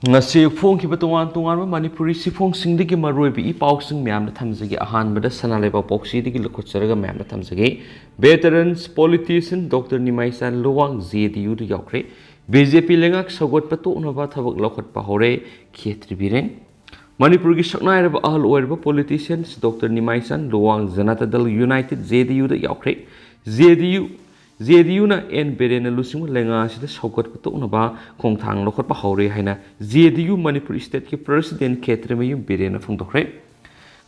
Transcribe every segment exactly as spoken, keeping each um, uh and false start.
ꯉꯁꯤ ꯐꯣꯡꯈꯤꯕ ꯇꯣꯉꯥꯟ ꯇꯣꯉꯥꯟꯕ ꯃꯅꯤꯄꯨꯔꯤ ꯁꯤꯐꯣꯡꯁꯤꯡꯗꯒꯤ ꯃꯔꯨꯑꯣꯏꯕ ꯏ ꯄꯥꯎꯁꯤꯡ ꯃꯌꯥꯝꯗ ꯊꯝꯖꯒꯦ꯫ ꯑꯍꯥꯟꯕꯗ ꯁꯅꯥ ꯂꯩꯕꯥꯛ ꯄꯥꯎꯆꯦꯗꯒꯤ ꯂꯧꯈꯠꯆꯔꯒ ꯃꯌꯥꯝꯗ ꯊꯝꯖꯒꯦ꯫ Veterans politician Doctor Nimaichand Luwang J D ꯌꯨꯗ ꯌꯥꯎꯈ꯭ꯔꯦ꯫ ꯕꯤ ꯖꯦ ꯄꯤ ꯂꯩꯉꯥꯛ ꯁꯧꯒꯠꯄ ꯇꯣꯛꯅꯕ ꯊꯕꯛ ꯂꯧꯈꯠꯄ ꯍꯧꯔꯦ꯫ ꯈꯦꯇ꯭ꯔꯤ ꯕꯤꯔꯦꯟ꯫ ꯃꯅꯤꯄꯨꯔꯒꯤ ꯁꯛꯅꯥꯏꯔꯕ ꯑꯍꯜ ꯑꯣꯏꯔꯕ politician Doctor ꯅꯤꯃꯥꯏꯆꯥꯟ ꯂꯨꯋꯥꯡ ꯖꯅꯇꯥ ꯗꯜ ꯌꯨꯅꯥꯏꯇꯦꯗ ꯖꯦ ꯗꯤ ꯌꯨꯗ ꯌꯥꯎꯈ꯭ꯔꯦ꯫ J D U, J D ꯌꯨꯅ ꯑꯦꯟ ꯕꯤꯔꯦꯟꯅ ꯂꯨꯆꯤꯡꯕ ꯂꯩꯉꯥꯛ ꯑꯁꯤꯗ ꯁꯧꯒꯠꯄ ꯇꯣꯛꯅꯕ ꯈꯣꯡꯊꯥꯡ ꯂꯧꯈꯠꯄ ꯍꯧꯔꯦ ꯍꯥꯏꯅ ꯖꯦ ꯗꯤ ꯌꯨ ꯃꯅꯤꯄꯨꯔ stateꯀꯤ president ꯈꯦꯇ꯭ꯔꯤꯃꯌꯨꯝ ꯕꯤꯔꯦꯟꯅ ꯐꯣꯡꯗꯣꯛꯈ꯭ꯔꯦ꯫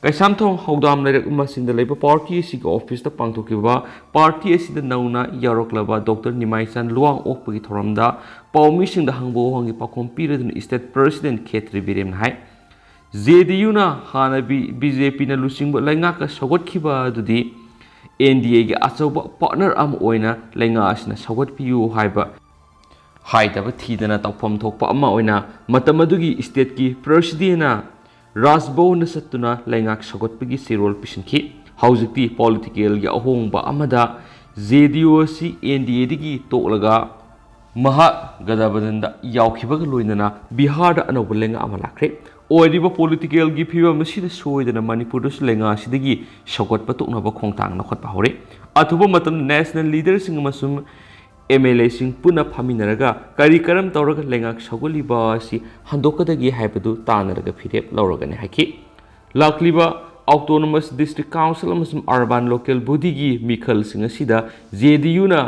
ꯀꯩꯁꯥꯝꯊꯣꯡ ꯍꯧꯗꯥꯝ ꯂꯩꯔꯛ ꯃꯆꯤꯟꯗ ꯂꯩꯕ party ꯑꯁꯤꯒꯤ officeꯇ ꯄꯥꯡꯊꯣꯛꯈꯤꯕ party ꯑꯁꯤꯗ ꯅꯧꯅ ꯌꯥꯎꯔꯛꯂꯕ Doctor ꯅꯤꯃꯥꯏꯆꯥꯟ ꯂꯨꯋꯥꯡ ꯑꯣꯛꯄꯒꯤ ꯊꯧꯔꯝꯗ ꯄꯥꯎꯃꯤꯁꯤꯡꯗ ꯍꯪꯕ ꯋꯥꯍꯪꯒꯤ ꯄꯥꯎꯈꯨꯝ ꯄꯤꯔꯗꯨꯅ state president ꯈꯦꯇ꯭ꯔꯤ ꯕꯤꯔꯦꯟꯅ ꯍꯥꯏ, ꯖꯦ ꯗꯤ ꯌꯨꯅ ꯍꯥꯟꯅ ꯕꯤ-, ꯕꯤ ꯖꯦ ꯄꯤꯅ ꯂꯨꯆꯤꯡꯕ ꯂꯩꯉꯥꯛꯀ ꯁꯧꯒꯠꯈꯤꯕ ꯑꯗꯨꯗꯤ ꯑꯦꯟ ꯗꯤ ꯑꯦꯒꯤ ꯑꯆꯧꯕ partner ꯑꯃ ꯑꯣꯏꯅ ꯂꯩꯉꯥꯛ ꯑꯁꯤꯅ ꯁꯧꯒꯠꯄꯤꯌꯨ ꯍꯥꯏꯕ ꯍꯥꯏꯗꯕ ꯊꯤꯗꯅ ꯇꯧꯐꯝ ꯊꯣꯛꯄ ꯑꯃ ꯑꯣꯏꯅ ꯃꯇꯝ ꯑꯗꯨꯒꯤ stateꯀꯤ presidentꯅ ꯔꯥꯖ ꯚꯋꯟꯗ ꯆꯠꯇꯨꯅ ꯂꯩꯉꯥꯛ ꯁꯧꯒꯠꯄꯒꯤ ꯆꯦꯔꯣꯜ ꯄꯤꯁꯤꯟꯈꯤ꯫ ꯍꯧꯖꯤꯛꯇꯤ politicalꯒꯤ ꯑꯍꯣꯡꯕ ꯑꯃꯗ ꯖꯦ ꯗꯤ ꯌꯨ ꯑꯁꯤ ꯑꯦꯟ ꯗꯤ ꯑꯦꯗꯒꯤ ꯇꯣꯛꯂꯒ ꯃꯍꯥꯒꯊꯕꯟꯙꯟꯗ ꯌꯥꯎꯈꯤꯕꯒ ꯂꯣꯏꯅꯅ ꯕꯤꯍꯥꯔꯗ ꯑꯅꯧꯕ ꯂꯩꯉꯥꯛ ꯑꯃ ꯂꯥꯛꯈ꯭ꯔꯦ꯫ ꯑꯣꯏꯔꯤꯕ politicalꯒꯤ ꯐꯤꯕꯝ ꯑꯁꯤꯗ ꯁꯣꯏꯗꯅ ꯃꯅꯤꯄꯨꯔꯗꯁꯨ ꯂꯩꯉꯥꯛ ꯑꯁꯤꯗꯒꯤ ꯁꯧꯒꯠꯄ ꯇꯣꯛꯅꯕ ꯈꯣꯡꯊꯥꯡ ꯂꯧꯈꯠꯄ ꯍꯧꯔꯦ꯫ ꯑꯊꯨꯕ ꯃꯇꯝꯗ national leaderꯁꯤꯡ ꯑꯃꯁꯨꯡ ꯑꯦꯝ ꯑꯦꯜ ꯑꯦꯁꯤꯡ ꯄꯨꯟꯅ ꯐꯝꯃꯤꯟꯅꯔꯒ ꯀꯔꯤ ꯀꯔꯝ ꯇꯧꯔꯒ ꯂꯩꯉꯥꯛ ꯁꯧꯒꯠꯂꯤꯕ ꯑꯁꯤ ꯍꯟꯗꯣꯛꯀꯗꯒꯦ ꯍꯥꯏꯕꯗꯨ ꯇꯥꯟꯅꯔꯒ ꯐꯤꯔꯦꯞ ꯂꯧꯔꯒꯅꯤ ꯍꯥꯏꯈꯤ꯫ ꯂꯥꯛꯂꯤꯕ autonomous district council ꯑꯃꯁꯨꯡ urban local bodyꯒꯤ ꯃꯤꯈꯜꯁꯤꯡ ꯑꯁꯤꯗ ꯖꯦ ꯗꯤ ꯌꯨꯅ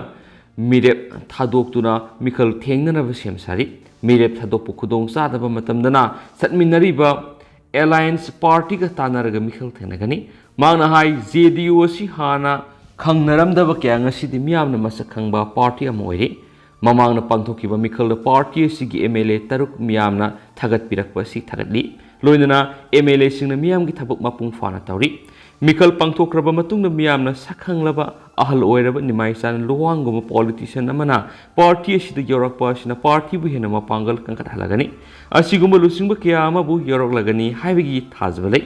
ꯃꯤꯔꯦꯞ ꯊꯥꯗꯣꯛꯇꯨꯅ ꯃꯤꯈꯜ ꯊꯦꯡꯅꯅꯕ ꯁꯦꯝ ꯁꯥꯔꯤ꯫ ꯃꯤꯔꯦꯞ ꯊꯥꯗꯣꯛꯄ ꯈꯨꯗꯣꯡ ꯆꯥꯗꯕ ꯃꯇꯝꯗꯅ ꯆꯠꯃꯤꯟꯅꯔꯤꯕ alliance partyꯒ ꯇꯥꯟꯅꯔꯒ ꯃꯤꯈꯜ ꯊꯦꯡꯅꯒꯅꯤ꯫ ꯃꯍꯥꯛꯅ ꯍꯥꯏ, ꯖꯦ ꯗꯤ ꯌꯨ ꯑꯁꯤ ꯍꯥꯟꯅ ꯈꯪꯅꯔꯝꯗꯕ ꯀꯌꯥ ꯉꯁꯤꯗꯤ ꯃꯤꯌꯥꯝꯅ ꯃꯁꯛ ꯈꯪꯕ party ꯑꯃ ꯑꯣꯏꯔꯦ꯫ ꯃꯃꯥꯡꯗ ꯄꯥꯡꯊꯣꯛꯈꯤꯕ ꯃꯤꯈꯜꯗ party ꯑꯁꯤꯒꯤ ꯑꯦꯝ ꯑꯦꯜ ꯑꯦ ꯇꯔꯨꯛ ꯃꯤꯌꯥꯝꯅ ꯊꯥꯒꯠꯄꯤꯔꯛꯄ ꯑꯁꯤ ꯊꯥꯒꯠꯂꯤ꯫ ꯂꯣꯏꯅꯅ ꯑꯦꯝ ꯑꯦꯜ ꯑꯦꯁꯤꯡꯅ ꯃꯤꯌꯥꯝꯒꯤ ꯊꯕꯛ ꯃꯄꯨꯡ ꯐꯥꯅ ꯇꯧꯔꯤ꯫ ꯃꯤꯈꯜ ꯄꯥꯡꯊꯣꯛꯈ꯭ꯔꯕ ꯃꯇꯨꯡꯗ ꯃꯤꯌꯥꯝꯅ ꯁꯛꯈꯪꯂꯕ ꯑꯍꯜ ꯑꯣꯏꯔꯕ ꯅꯤꯃꯥꯏꯆꯥꯟ ꯂꯨꯋꯥꯡꯒꯨꯝꯕ politician ꯑꯃꯅ party ꯑꯁꯤꯗ ꯌꯧꯔꯛꯄ ꯑꯁꯤꯅ partyꯕꯨ ꯍꯦꯟꯅ ꯃꯄꯥꯡꯒꯜ ꯀꯟꯈꯠꯍꯜꯂꯒꯅꯤ꯫ ꯑꯁꯤꯒꯨꯝꯕ ꯂꯨꯆꯤꯡꯕ ꯀꯌꯥ ꯑꯃꯕꯨ ꯌꯧꯔꯛꯂꯒꯅꯤ ꯍꯥꯏꯕꯒꯤ ꯊꯥꯖꯕ ꯂꯩ꯫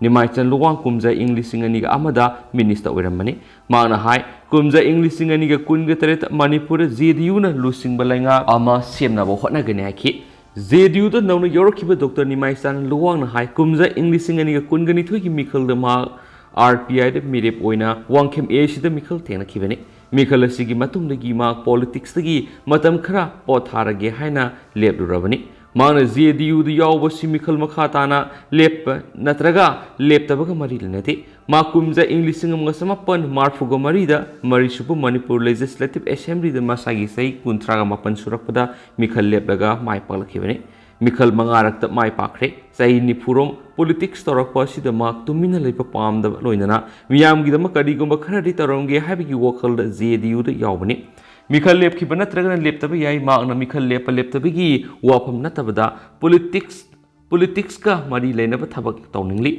ꯅꯤꯃꯥꯏꯆꯟ ꯂꯨꯋꯥꯡ ꯀꯨꯝꯖꯥ ꯏꯪ ꯂꯤꯁꯤꯡ ꯑꯅꯤꯒ ꯑꯃꯗ minister ꯑꯣꯏꯔꯝꯕꯅꯤ꯫ ꯃꯍꯥꯛꯅ ꯍꯥꯏ, ꯀꯨꯝꯖꯥ ꯏꯪ ꯂꯤꯁꯤꯡ ꯑꯅꯤꯒ ꯀꯨꯟꯒ ꯇꯔꯦꯠꯇ ꯃꯅꯤꯄꯨꯔꯗ ꯖꯦ ꯗꯤ ꯌꯨꯅ ꯂꯨꯆꯤꯡꯕ ꯂꯩꯉꯥꯛ ꯑꯃ ꯁꯦꯝꯅꯕ ꯍꯣꯠꯅꯒꯅꯤ ꯍꯥꯏꯈꯤ꯫ ꯖꯦ ꯗꯤ ꯌꯨꯗ ꯅꯧꯅ ꯌꯥꯎꯔꯛꯈꯤꯕ ꯗꯣꯛꯇꯔ ꯅꯤꯃꯥꯏꯆꯥꯟ ꯂꯨꯋꯥꯡꯅ ꯍꯥꯏ, ꯀꯨꯝꯖꯥ ꯏꯪ ꯂꯤꯁꯤꯡ ꯑꯅꯤꯒ ꯀꯨꯟꯒꯅꯤꯊꯣꯏꯒꯤ ꯃꯤꯈꯜꯗ ꯃꯍꯥꯛ ꯑꯥꯔ ꯄꯤ ꯑꯥꯏꯗ ꯃꯤꯔꯦꯞ ꯑꯣꯏꯅ ꯋꯥꯡꯈꯦꯝ ꯑꯦ ꯁꯤꯗ ꯃꯤꯈꯜ ꯊꯦꯡꯅꯈꯤꯕꯅꯤ꯫ ꯃꯤꯈꯜ ꯑꯁꯤꯒꯤ ꯃꯇꯨꯡꯗꯒꯤ ꯃꯍꯥꯛ ꯄꯣꯂꯤꯇꯤꯛꯁꯇꯒꯤ ꯃꯇꯝ ꯈꯔ ꯄꯣꯊꯥꯔꯒꯦ ꯍꯥꯏꯅ ꯂꯦꯞꯂꯨꯔꯕꯅꯤ꯫ ꯃꯍꯥꯛꯅ ꯖꯦ ꯗꯤ ꯌꯨꯗ ꯌꯥꯎꯕꯁꯤ ꯃꯤꯈꯜ ꯃꯈꯥ ꯇꯥꯅ ꯂꯦꯞꯄ ꯅꯠꯇ꯭ꯔꯒ ꯂꯦꯞꯇꯕꯒ ꯃꯔꯤ ꯂꯩꯅꯗꯦ꯫ ꯃꯍꯥꯛ ꯀꯨꯝꯖꯥ ꯏꯪ ꯂꯤꯁꯤꯡ ꯑꯃꯒ ꯆꯃꯥꯄꯟ ꯃꯔꯤꯐꯨꯒ ꯃꯔꯤꯗ ꯃꯔꯤꯁꯨꯕ ꯃꯅꯤꯄꯨꯔ ꯂꯦꯖꯤꯁꯂꯦꯇꯤꯚ ꯑꯦꯁꯦꯝꯕ꯭ꯂꯤꯗ ꯃꯁꯥꯒꯤ ꯆꯍꯤ ꯀꯨꯟꯊ꯭ꯔꯥꯒ ꯃꯥꯄꯟ ꯁꯨꯔꯛꯄꯗ ꯃꯤꯈꯜ ꯂꯦꯞꯂꯒ ꯃꯥꯏ ꯄꯥꯛꯂꯛꯈꯤꯕꯅꯤ꯫ ꯃꯤꯈꯜ ꯃꯉꯥꯔꯛꯇ ꯃꯥꯏ ꯄꯥꯛꯈ꯭ꯔꯦ꯫ ꯆꯍꯤ ꯅꯤꯐꯨꯔꯣꯝ ꯄꯣꯂꯤꯇꯤꯛꯁ ꯇꯧꯔꯛꯄ ꯑꯁꯤꯗ ꯃꯍꯥꯛ ꯇꯨꯃꯤꯟꯅ ꯂꯩꯕ ꯄꯥꯝꯗꯕ, ꯂꯣꯏꯅꯅ ꯃꯤꯌꯥꯝꯒꯤꯗꯃꯛ ꯀꯔꯤꯒꯨꯝꯕ ꯈꯔꯗꯤ ꯇꯧꯔꯝꯒꯦ ꯍꯥꯏꯕꯒꯤ ꯋꯥꯈꯜꯗ ꯖꯦ ꯗꯤ ꯌꯨꯗ ꯌꯥꯎꯕꯅꯤ꯫ ꯃꯤꯈꯜ ꯂꯦꯞꯈꯤꯕ ꯅꯠꯇ꯭ꯔꯒꯅ ꯂꯦꯞꯇꯕ ꯌꯥꯏ꯫ ꯃꯍꯥꯛꯅ ꯃꯤꯈꯜ ꯂꯦꯞꯄ ꯂꯦꯞꯇꯕꯒꯤ ꯋꯥꯐꯝ ꯅꯠꯇꯕꯗ ꯄꯣꯂꯤꯇꯤꯛꯁ, ꯄꯣꯂꯤꯇꯤꯛꯁꯀ ꯃꯔꯤ ꯂꯩꯅꯕ ꯊꯕꯛ ꯇꯧꯅꯤꯡꯂꯤ꯫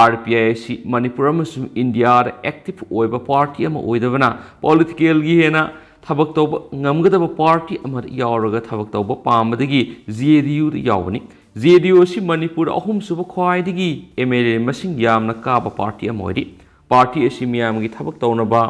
ꯑꯥꯔ ꯄꯤ ꯑꯥꯏ ꯑꯁꯤ ꯃꯅꯤꯄꯨꯔ ꯑꯃꯁꯨꯡ ꯏꯟꯗꯤꯌꯥꯗ ꯑꯦꯛꯇꯤꯚ ꯑꯣꯏꯕ ꯄꯥꯔꯇꯤ ꯑꯃ ꯑꯣꯏꯗꯕꯅ ꯄꯣꯂꯤꯇꯤꯀꯦꯜꯒꯤ ꯍꯦꯟꯅ ꯊꯕꯛ ꯇꯧꯕ ꯉꯝꯒꯗꯕ ꯄꯥꯔꯇꯤ ꯑꯃꯗ ꯌꯥꯎꯔꯒ ꯊꯕꯛ ꯇꯧꯕ ꯄꯥꯝꯕꯗꯒꯤ ꯖꯦ ꯗꯤ ꯌꯨꯗ ꯌꯥꯎꯕꯅꯤ꯫ ꯖꯦ ꯗꯤ ꯌꯨ ꯑꯁꯤ ꯃꯅꯤꯄꯨꯔꯗ ꯑꯍꯨꯝꯁꯨꯕ ꯈ꯭ꯋꯥꯏꯗꯒꯤ ꯑꯦꯝ ꯑꯦꯜ ꯑꯦ ꯃꯁꯤꯡ ꯌꯥꯝꯅ ꯀꯥꯕ ꯄꯥꯔꯇꯤ ꯑꯃ ꯑꯣꯏꯔꯤ꯫ ꯄꯥꯔꯇꯤ ꯑꯁꯤ ꯃꯤꯌꯥꯝꯒꯤ ꯊꯕꯛ ꯇꯧꯅꯕ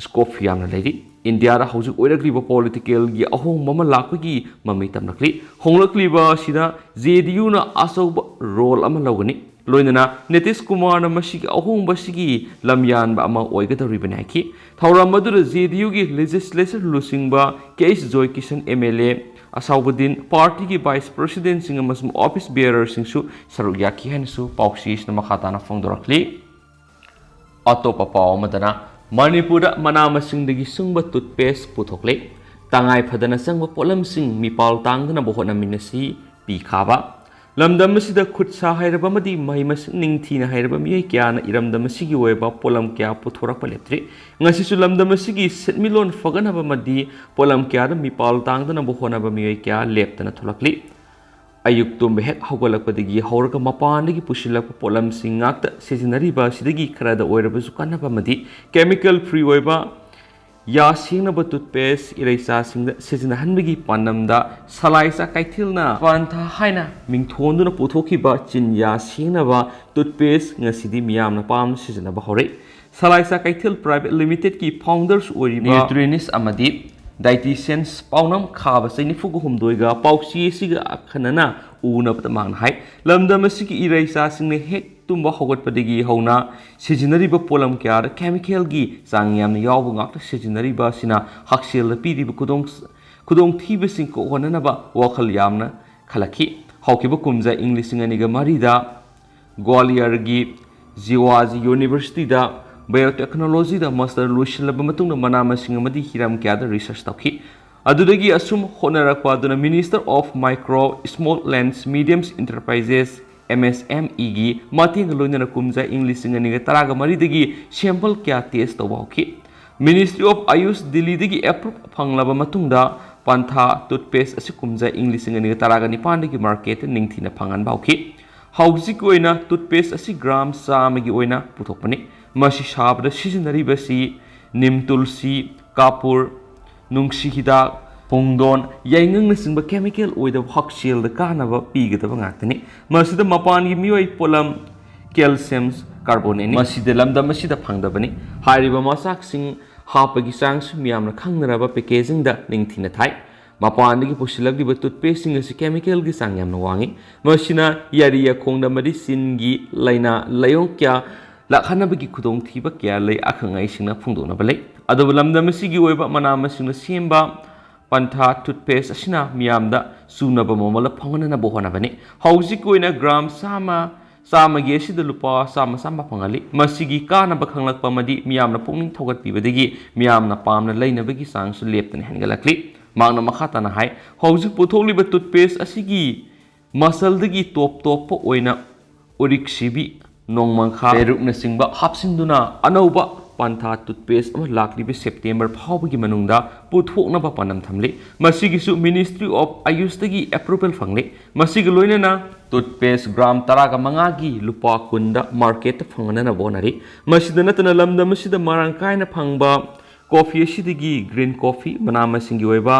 ꯁ꯭ꯀꯣꯞ ꯌꯥꯝꯅ ꯂꯩꯔꯤ꯫ ꯏꯟꯗꯤꯌꯥꯗ ꯍꯧꯖꯤꯛ ꯑꯣꯏꯔꯛꯂꯤꯕ ꯄꯣꯂꯤꯇꯤꯀꯦꯜꯒꯤ ꯑꯍꯣꯡꯕ ꯑꯃ ꯂꯥꯛꯄꯒꯤ ꯃꯃꯤ ꯇꯝꯂꯛꯂꯤ꯫ ꯍꯣꯡꯂꯛꯂꯤꯕ ꯑꯁꯤꯗ ꯖꯦ ꯗꯤ ꯌꯨꯅ ꯑꯆꯧꯕ ꯔꯣꯜ ꯑꯃ ꯂꯧꯒꯅꯤ꯫ ꯂꯣꯏꯅꯅ ꯅꯤꯇꯤꯁ ꯀꯨꯃꯥꯔꯅ ꯃꯁꯤꯒꯤ ꯑꯍꯣꯡꯕꯁꯤꯒꯤ ꯂꯝꯌꯥꯟꯕ ꯑꯃ ꯑꯣꯏꯒꯗꯧꯔꯤꯕꯅꯤ ꯍꯥꯏꯈꯤ꯫ ꯊꯧꯔꯝ ꯑꯗꯨꯗ ꯖꯦ ꯗꯤ ꯌꯨꯒꯤ ꯂꯦꯖꯤꯁꯂꯦꯆꯔ ꯂꯨꯆꯤꯡꯕ ꯀꯦ H Joykishan M L A, ꯑꯁꯥꯎꯕꯗꯤꯟ, ꯄꯥꯔꯇꯤꯒꯤ ꯚꯥꯏꯁ ꯄ꯭ꯔꯦꯁꯤꯗꯦꯟꯠꯁꯤꯡ ꯑꯃꯁꯨꯡ ꯑꯣꯐꯤꯁ ꯕꯤꯌꯔꯔꯁꯤꯡꯁꯨ ꯁꯔꯨꯛ ꯌꯥꯈꯤ ꯍꯥꯏꯅꯁꯨ ꯄꯥꯎꯆꯦꯁꯤꯅ ꯃꯈꯥ ꯇꯥꯅ ꯐꯣꯡꯗꯣꯔꯛꯂꯤ꯫ ꯑꯇꯣꯞꯄ ꯄꯥꯎ ꯑꯃꯗꯅ, ꯃꯅꯤꯄꯨꯔꯗ ꯃꯅꯥ ꯃꯁꯤꯡꯗꯒꯤ ꯁꯨꯡꯕ ꯇꯨꯠꯄꯦꯁ ꯄꯨꯊꯣꯛꯂꯦ꯫ ꯇꯉꯥꯏ ꯐꯗꯅ ꯆꯪꯕ ꯄꯣꯠꯂꯝꯁꯤꯡ ꯃꯤꯄꯥꯜ ꯇꯥꯡꯗꯅꯕ ꯍꯣꯠꯅꯃꯤꯟꯅꯁꯤ ꯄꯤꯈꯥꯕ꯫ ꯂꯝꯗꯝ ꯑꯁꯤꯗ ꯈꯨꯠ ꯁꯥ ꯍꯩꯔꯕ ꯑꯃꯗꯤ ꯃꯍꯩ ꯃꯁꯤꯡ ꯅꯤꯡꯊꯤꯅ ꯍꯩꯔꯕ ꯃꯤꯑꯣꯏ ꯀꯌꯥꯅ ꯏꯔꯝꯗꯝ ꯑꯁꯤꯒꯤ ꯑꯣꯏꯕ ꯄꯣꯠꯂꯝ ꯀꯌꯥ ꯄꯨꯊꯣꯔꯛꯄ ꯂꯦꯞꯇ꯭ꯔꯤ꯫ ꯉꯁꯤꯁꯨ ꯂꯝꯗꯝ ꯑꯁꯤꯒꯤ ꯁꯦꯟꯃꯤꯠꯂꯣꯟ ꯐꯒꯠꯅꯕ ꯑꯃꯗꯤ ꯄꯣꯠꯂꯝ ꯀꯌꯥꯗ ꯃꯤꯄꯥꯜ ꯇꯥꯡꯗꯅꯕ ꯍꯣꯠꯅꯕ ꯃꯤꯑꯣꯏ ꯀꯌꯥ ꯂꯦꯞꯇꯅ ꯊꯣꯛꯂꯛꯂꯤ꯫ ꯑꯌꯨꯛ ꯇꯨꯝꯕ ꯍꯦꯛ ꯍꯧꯒꯠꯂꯛꯄꯗꯒꯤ ꯍꯧꯔꯒ ꯃꯄꯥꯟꯗꯒꯤ ꯄꯨꯁꯤꯜꯂꯛꯄ ꯄꯣꯠꯂꯝꯁꯤꯡ ꯉꯥꯛꯇ ꯁꯤꯖꯤꯟꯅꯔꯤꯕ ꯑꯁꯤꯗꯒꯤ ꯈꯔꯗ ꯑꯣꯏꯔꯕꯁꯨ ꯀꯥꯟꯅꯕ ꯑꯃꯗꯤ ꯀꯦꯃꯤꯀꯦꯜ ꯐ꯭ꯔꯤ ꯑꯣꯏꯕ ꯌꯥ ꯁꯦꯡꯅꯕ ꯇꯨꯠꯄꯦꯁ ꯏꯔꯩꯆꯥꯁꯤꯡꯗ ꯁꯤꯖꯤꯟꯅꯍꯟꯕꯒꯤ ꯄꯥꯟꯗꯝꯗ ꯁꯂꯥꯏꯆꯥ ꯀꯩꯊꯦꯜꯅ ꯄꯥꯟꯊꯥ ꯍꯥꯏꯅ ꯃꯤꯡꯊꯣꯟꯗꯨꯅ ꯄꯨꯊꯣꯛꯈꯤꯕ ꯆꯤꯟ ꯌꯥ ꯁꯦꯡꯅꯕ ꯇꯨꯠꯄꯦꯁ ꯉꯁꯤꯗꯤ ꯃꯤꯌꯥꯝꯅ ꯄꯥꯝꯅ ꯁꯤꯖꯤꯟꯅꯕ ꯍꯧꯔꯛꯏ꯫ ꯁꯂꯥꯏꯆꯥ ꯀꯩꯊꯦꯜ ꯄ꯭ꯔꯥꯏꯚꯦꯠ ꯂꯤꯃꯤꯇꯦꯗꯀꯤ ꯐꯥꯎꯟꯗꯔꯁ ꯑꯣꯏꯔꯤꯕ ꯅ꯭ꯌꯨꯇ꯭ꯔꯤꯅꯤꯁ ꯑꯃꯗꯤ Dietitians ꯄꯥꯎꯅꯝ ꯈꯥꯕ ꯆꯍꯤ ꯅꯤꯐꯨꯒ ꯍꯨꯝꯗꯣꯏꯒ ꯄꯥꯎꯆꯦ ꯑꯁꯤꯒ ꯑꯈꯟꯅꯅ ꯎꯅꯕꯗ ꯃꯍꯥꯛꯅ ꯍꯥꯏ, ꯂꯝꯗꯝ ꯑꯁꯤꯒꯤ ꯏꯔꯩꯆꯥꯁꯤꯡꯅ ꯍꯦꯛ ꯇꯨꯝꯕ ꯍꯧꯒꯠꯄꯗꯒꯤ ꯍꯧꯅ ꯁꯤꯖꯤꯟꯅꯔꯤꯕ ꯄꯣꯠꯂꯝ ꯀꯌꯥꯗ chemicalꯒꯤ ꯆꯥꯡ ꯌꯥꯝꯅ ꯌꯥꯎꯕ ꯉꯥꯛꯇ ꯁꯤꯖꯤꯟꯅꯔꯤꯕ ꯑꯁꯤꯅ ꯍꯛꯁꯦꯜꯗ ꯄꯤꯔꯤꯕ ꯈꯨꯗꯣꯡ, ꯈꯨꯗꯣꯡꯊꯤꯕꯁꯤꯡ ꯀꯣꯛꯍꯟꯅꯅꯕ ꯋꯥꯈꯜ ꯌꯥꯝꯅ ꯈꯜꯂꯛꯈꯤ꯫ ꯍꯧꯈꯤꯕ ꯀꯨꯝꯖꯥ ꯏꯪ ꯂꯤꯁꯤꯡ ꯑꯅꯤꯒ ꯃꯔꯤꯗ ꯒ꯭ꯋꯥꯂꯤꯌꯔꯒꯤ ꯖꯤꯋꯥꯖꯤ ꯌꯨꯅꯤꯚꯔꯁꯤꯇꯤꯗ biotechnologyꯗ master ꯂꯣꯏꯁꯤꯜꯂꯕ ꯃꯇꯨꯡꯗ ꯃꯅꯥ ꯃꯁꯤꯡ ꯑꯃꯗꯤ ꯍꯤꯔꯝ ꯀꯌꯥꯗ research ꯇꯧꯈꯤ꯫ ꯑꯗꯨꯗꯒꯤ ꯑꯁꯨꯝ ꯍꯣꯠꯅꯔꯛꯄ ꯑꯗꯨꯅ Minister of Micro, Small and Medium Enterprises, MSMEꯒꯤ ꯃꯇꯦꯡꯒ ꯂꯣꯏꯅꯅ ꯀꯨꯝꯖꯥ ꯏꯪ ꯂꯤꯁꯤꯡ ꯑꯅꯤꯒ ꯇꯔꯥꯒ ꯃꯔꯤꯗꯒꯤ sample ꯀꯌꯥ test ꯇꯧꯕ ꯍꯧꯈꯤ꯫ Ministry of Ayush ꯗꯤꯜꯂꯤꯗꯒꯤ approve ꯐꯪꯂꯕ ꯃꯇꯨꯡꯗ ꯄꯟꯊꯥ toothpaste ꯑꯁꯤ ꯀꯨꯝꯖꯥ ꯏꯪ ꯂꯤꯁꯤꯡ ꯑꯅꯤꯒ ꯇꯔꯥꯒ ꯅꯤꯄꯥꯟꯗꯒꯤ marketꯇ ꯅꯤꯡꯊꯤꯅ ꯐꯪꯍꯟꯕ ꯍꯧꯈꯤ꯫ ꯍꯧꯖꯤꯛꯀꯤ ꯑꯣꯏꯅ toothpaste ꯑꯁꯤ gram ꯆꯥꯝꯃꯒꯤ ꯑꯣꯏꯅ ꯄꯨꯊꯣꯛꯄꯅꯤ꯫ ꯃꯁꯤ ꯁꯥꯕꯗ ꯁꯤꯖꯤꯟꯅꯔꯤꯕꯁꯤ ꯅꯤꯝ ꯇꯨꯜꯁꯤ, ꯀꯥꯄꯨꯔ, ꯅꯨꯡꯁꯤ ꯍꯤꯗꯥꯛ, ꯄꯨꯡꯗꯣꯟ, ꯌꯥꯏꯉꯪꯅꯆꯤꯡꯕ chemical ꯑꯣꯏꯗꯕ ꯍꯛꯁꯦꯜꯗ ꯀꯥꯟꯅꯕ ꯄꯤꯒꯗꯕ ꯉꯥꯛꯇꯅꯤ꯫ ꯃꯁꯤꯗ ꯃꯄꯥꯟꯒꯤ ꯃꯤꯑꯣꯏ ꯄꯣꯠꯂꯝ calcium carbonate ꯃꯁꯤꯗ ꯂꯝꯗꯝ ꯑꯁꯤꯗ ꯐꯪꯗꯕꯅꯤ꯫ ꯍꯥꯏꯔꯤꯕ ꯃꯆꯥꯛꯁꯤꯡ ꯍꯥꯞꯄꯒꯤ ꯆꯥꯡꯁꯨ ꯃꯤꯌꯥꯝꯅ ꯈꯪꯅꯔꯕ packagingꯗ ꯅꯤꯡꯊꯤꯅ ꯊꯥꯏ꯫ ꯃꯄꯥꯟꯗꯒꯤ ꯄꯨꯁꯤꯜꯂꯛꯂꯤꯕ toothpasteꯁꯤꯡ ꯑꯁꯤ chemicalꯒꯤ ꯆꯥꯡ ꯌꯥꯝꯅ ꯋꯥꯡꯏ꯫ ꯃꯁꯤꯅ ꯌꯥꯔꯤ ꯌꯥꯈꯣꯡꯗ ꯑꯃꯗꯤ ꯆꯤꯟꯒꯤ ꯂꯥꯏꯅꯥ ꯂꯥꯏꯑꯣꯡ ꯀꯌꯥ ꯂꯥꯛꯍꯟꯅꯕꯒꯤ ꯈꯨꯗꯣꯡꯊꯤꯕ ꯀꯌꯥ ꯂꯩ, ꯑꯈꯪ ꯑꯍꯩꯁꯤꯡꯅ ꯐꯣꯡꯗꯣꯛꯅꯕ ꯂꯩ꯫ ꯑꯗꯨꯕꯨ ꯂꯝꯗꯝ ꯑꯁꯤꯒꯤ ꯑꯣꯏꯕ ꯃꯅꯥ ꯃꯁꯤꯡꯅ ꯁꯦꯝꯕ ꯄꯟꯊꯥ toothpaste ꯑꯁꯤꯅ ꯃꯤꯌꯥꯝꯗ ꯆꯨꯅꯕ ꯃꯃꯜꯗ ꯐꯪꯍꯟꯅꯕ ꯍꯣꯠꯅꯕꯅꯤ꯫ ꯍꯧꯖꯤꯛꯀꯤ ꯑꯣꯏꯅ gram ꯆꯥꯝꯃ, ꯆꯥꯝꯃꯒꯤ ꯑꯁꯤꯗ ꯂꯨꯄꯥ ꯆꯥꯝꯃ ꯆꯥꯝꯃ ꯐꯪꯍꯜꯂꯤ꯫ ꯃꯁꯤꯒꯤ ꯀꯥꯟꯅꯕ ꯈꯪꯂꯛꯄ ꯑꯃꯗꯤ ꯃꯤꯌꯥꯝꯅ ꯄꯨꯛꯅꯤꯡ ꯊꯧꯒꯠꯄꯤꯕꯗꯒꯤ ꯃꯤꯌꯥꯝꯅ ꯄꯥꯝꯅ ꯂꯩꯅꯕꯒꯤ ꯆꯥꯡꯁꯨ ꯂꯦꯞꯇꯅ ꯍꯦꯟꯒꯠꯂꯛꯂꯤ꯫ ꯃꯍꯥꯛꯅ ꯃꯈꯥ ꯇꯥꯅ ꯍꯥꯏ, ꯍꯧꯖꯤꯛ ꯄꯨꯊꯣꯛꯂꯤꯕ toothpaste ꯑꯁꯤꯒꯤ ꯃꯆꯜꯗꯒꯤ ꯇꯣꯞ ꯇꯣꯞꯄ ꯑꯣꯏꯅ ꯎꯔꯤꯛ ꯁꯤꯕꯤ, ꯅꯣꯡꯃꯪꯈꯥ, ꯄꯦꯔꯨꯛꯅꯆꯤꯡꯕ ꯍꯥꯞꯆꯤꯟꯗꯨꯅ ꯑꯅꯧꯕ ꯄꯟꯊꯥ toothpaste ꯑꯃ ꯂꯥꯛꯂꯤꯕ September ꯐꯥꯎꯕꯒꯤ ꯃꯅꯨꯡꯗ ꯄꯨꯊꯣꯛꯅꯕ ꯄꯥꯟꯗꯝ ꯊꯝꯂꯤ꯫ ꯃꯁꯤꯒꯤꯁꯨ Ministry of Ayushꯇꯒꯤ approval ꯐꯪꯂꯤ꯫ ꯃꯁꯤꯒ ꯂꯣꯏꯅꯅ toothpaste gram ꯇꯔꯥꯒ ꯃꯉꯥꯒꯤ ꯂꯨꯄꯥ ꯀꯨꯟꯗ marketꯇ ꯐꯪꯍꯟꯅꯕ ꯍꯣꯠꯅꯔꯤ꯫ ꯃꯁꯤꯗ ꯅꯠꯇꯅ ꯂꯝꯗꯝ ꯑꯁꯤꯗ ꯃꯔꯥꯡ ꯀꯥꯏꯅ ꯐꯪꯕ coffee ꯑꯁꯤꯗꯒꯤ green coffee, ꯃꯅꯥ ꯃꯁꯤꯡꯒꯤ ꯑꯣꯏꯕ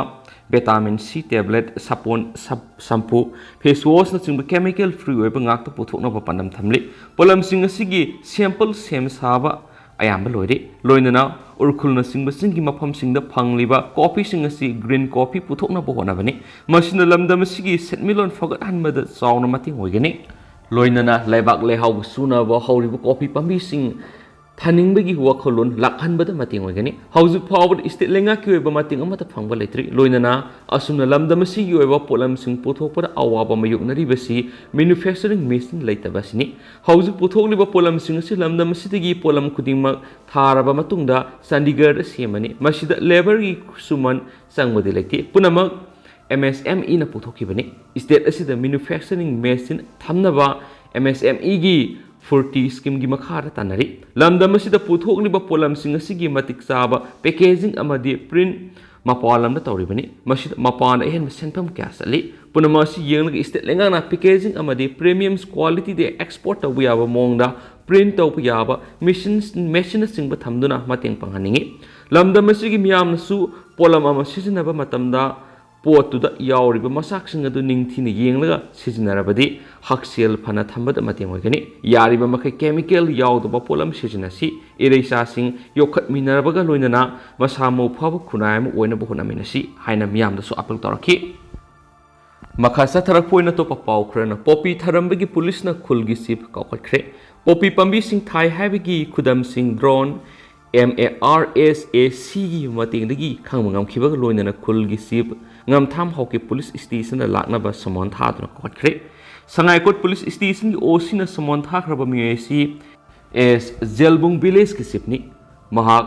vitamin C tablet, ꯁꯥꯄꯣꯟ, ꯁꯞ-, shampoo, face washꯅꯆꯤꯡꯕ chemical free ꯑꯣꯏꯕ ꯉꯥꯛꯇ ꯄꯨꯊꯣꯛꯅꯕ ꯄꯥꯟꯗꯝ ꯊꯝꯂꯤ꯫ ꯄꯣꯠꯂꯝꯁꯤꯡ ꯑꯁꯤꯒꯤ sample ꯁꯦꯝ ꯁꯥꯕ ꯑꯌꯥꯝꯕ ꯂꯣꯏꯔꯦ꯫ ꯂꯣꯏꯅꯅ ꯎꯔꯈꯨꯜꯅꯆꯤꯡꯕꯁꯤꯡꯒꯤ ꯃꯐꯝꯁꯤꯡꯗ ꯐꯪꯂꯤꯕ ꯀꯣꯐꯤꯁꯤꯡ ꯑꯁꯤ ꯒ꯭ꯔꯤꯟ ꯀꯣꯐꯤ ꯄꯨꯊꯣꯛꯅꯕ ꯍꯣꯠꯅꯕꯅꯤ꯫ ꯃꯁꯤꯅ ꯂꯝꯗꯝ ꯑꯁꯤꯒꯤ ꯁꯦꯟꯃꯤꯠꯂꯣꯟ ꯐꯒꯠꯍꯟꯕꯗ ꯆꯥꯎꯅ ꯃꯇꯦꯡ ꯑꯣꯏꯒꯅꯤ꯫ ꯂꯣꯏꯅꯅ ꯂꯩꯕꯥꯛ ꯂꯩꯍꯥꯎꯒ ꯆꯨꯅꯕ ꯍꯧꯔꯤꯕ ꯀꯣꯐꯤ ꯄꯥꯝꯕꯤꯁꯤꯡ ꯊꯥꯅꯤꯡꯕꯒꯤ ꯋꯥꯈꯜꯂꯣꯟ ꯂꯥꯛꯍꯟꯕꯗ ꯃꯇꯦꯡ ꯑꯣꯏꯒꯅꯤ꯫ ꯍꯧꯖꯤꯛ ꯐꯥꯎꯕꯗ ꯏꯁꯇꯦꯠ ꯂꯩꯉꯥꯛꯀꯤ ꯑꯣꯏꯕ ꯃꯇꯦꯡ ꯑꯃꯠꯇ ꯐꯪꯕ ꯂꯩꯇ꯭ꯔꯤ꯫ ꯂꯣꯏꯅꯅ ꯑꯁꯨꯝꯅ ꯂꯝꯗꯝ ꯑꯁꯤꯒꯤ ꯑꯣꯏꯕ ꯄꯣꯠꯂꯝꯁꯤꯡ ꯄꯨꯊꯣꯛꯄꯗ ꯑꯋꯥꯕ ꯃꯥꯌꯣꯛꯅꯔꯤꯕꯁꯤ manufacturing machine ꯂꯩꯇꯕ ꯑꯁꯤꯅꯤ꯫ ꯍꯧꯖꯤꯛ ꯄꯨꯊꯣꯛꯂꯤꯕ ꯄꯣꯠꯂꯝꯁꯤꯡ ꯑꯁꯤ ꯂꯝꯗꯝ ꯑꯁꯤꯗꯒꯤ ꯄꯣꯠꯂꯝ ꯈꯨꯗꯤꯡꯃꯛ ꯊꯥꯔꯕ ꯃꯇꯨꯡꯗ ꯆꯥꯟꯗꯤꯒꯔꯗ ꯁꯦꯝꯃꯅꯤ꯫ ꯃꯁꯤꯗ ꯂꯦꯕꯔꯒꯤ ꯈꯨꯠꯁꯨꯃꯟ ꯆꯪꯕꯗꯤ ꯂꯩꯇꯦ꯫ ꯄꯨꯝꯅꯃꯛ MSMEꯅ ꯄꯨꯊꯣꯛꯈꯤꯕꯅꯤ꯫ ꯏꯁꯇꯦꯠ ꯑꯁꯤꯗ manufacturing machine ꯊꯝꯅꯕ MSMEꯒꯤ ꯐꯣꯔꯇꯤ ꯁ꯭ꯀꯤꯝꯒꯤ ꯃꯈꯥꯗ ꯇꯥꯟꯅꯔꯤ꯫ ꯂꯝꯗꯝ ꯑꯁꯤꯗ ꯄꯨꯊꯣꯛꯂꯤꯕ ꯄꯣꯠꯂꯝꯁꯤꯡ ꯑꯁꯤꯒꯤ ꯃꯇꯤꯛ ꯆꯥꯕ packaging ꯑꯃꯗꯤ print ꯃꯄꯥꯟ ꯂꯝꯗ ꯇꯧꯔꯤꯕꯅꯤ꯫ ꯃꯁꯤꯗ ꯃꯄꯥꯟꯗ ꯑꯍꯦꯟꯕ ꯁꯦꯟꯐꯝ ꯀꯌꯥ ꯆꯠꯂꯤ꯫ ꯄꯨꯝꯅꯃꯛ ꯑꯁꯤ ꯌꯦꯡꯂꯒ ꯏꯁꯇꯦꯠ ꯂꯩꯉꯥꯛꯅ packaging ꯑꯃꯗꯤ premium qualityꯗ export ꯇꯧꯕ ꯌꯥꯕ ꯃꯑꯣꯡꯗ print ꯇꯧꯕ ꯌꯥꯕ machineꯅꯆꯤꯡꯕ ꯊꯝꯗꯨꯅ ꯃꯇꯦꯡ ꯄꯥꯡꯍꯟꯅꯤꯡꯏ꯫ ꯂꯝꯗꯝ ꯑꯁꯤꯒꯤ ꯃꯤꯌꯥꯝꯅꯁꯨ ꯄꯣꯠꯂꯝ ꯑꯃ ꯁꯤꯖꯤꯟꯅꯕ ꯃꯇꯝꯗ ꯄꯣꯠꯇꯨꯗ ꯌꯥꯎꯔꯤꯕ ꯃꯆꯥꯛꯁꯤꯡ ꯑꯗꯨ ꯅꯤꯡꯊꯤꯅ ꯌꯦꯡꯂꯒ ꯁꯤꯖꯤꯟꯅꯔꯕꯗꯤ ꯍꯛꯁꯦꯜ ꯐꯅ ꯊꯝꯕꯗ ꯃꯇꯦꯡ ꯑꯣꯏꯒꯅꯤ꯫ ꯌꯥꯔꯤꯕ ꯃꯈꯩ chemical ꯌꯥꯎꯗꯕ ꯄꯣꯠꯂꯝ ꯁꯤꯖꯤꯟꯅꯁꯤ꯫ ꯏꯔꯩꯆꯥꯁꯤꯡ ꯌꯣꯛꯈꯠꯃꯤꯟꯅꯔꯕꯒ ꯂꯣꯏꯅꯅ ꯃꯁꯥ ꯃꯎ ꯐꯕ ꯈꯨꯟꯅꯥꯏ ꯑꯃ ꯑꯣꯏꯅꯕ ꯍꯣꯠꯅꯃꯤꯟꯅꯁꯤ ꯍꯥꯏꯅ ꯃꯤꯌꯥꯝꯗꯁꯨ appeal ꯇꯧꯔꯛꯈꯤ꯫ ꯃꯈꯥ ꯆꯠꯊꯔꯛꯄ ꯑꯣꯏꯅ ꯑꯇꯣꯞꯄ ꯄꯥꯎ ꯈꯔꯅ, ꯄꯣꯄꯤ ꯊꯥꯔꯝꯕꯒꯤ ꯄꯨꯂꯤꯁꯅ ꯈꯨꯜꯒꯤ ꯆꯤꯐ ꯀꯥꯎꯈꯠꯈ꯭ꯔꯦ꯫ ꯄꯣꯄꯤ ꯄꯥꯝꯕꯤꯁꯤꯡ ꯊꯥꯏ ꯍꯥꯏꯕꯒꯤ ꯈꯨꯗꯝꯁꯤꯡ drone, MARSACꯒꯤ ꯃꯇꯦꯡꯗꯒꯤ ꯈꯪꯕ ꯉꯝꯈꯤꯕꯒ ꯂꯣꯏꯅꯅ ꯈꯨꯜꯒꯤ ꯆꯤꯐ ꯉꯝꯊꯥꯝ ꯍꯥꯎꯀꯤ ꯄꯨꯂꯤꯁ ꯁ꯭ꯇꯦꯁꯟꯗ ꯂꯥꯛꯅꯕ summon ꯊꯥꯗꯨꯅ ꯀꯥꯎꯈꯠꯈ꯭ꯔꯦ꯫ ꯁꯉꯥꯏꯀꯣꯠ ꯄꯨꯂꯤꯁ ꯁ꯭ꯇꯦꯁꯟꯒꯤ OCꯅ summon ꯊꯥꯈ꯭ꯔꯕ ꯃꯤꯑꯣꯏ ꯑꯁꯤ ꯑꯦꯁ ꯖꯦꯜꯕꯨꯡ ꯚꯤꯂꯦꯖꯀꯤ ꯆꯤꯐꯅꯤ꯫ ꯃꯍꯥꯛ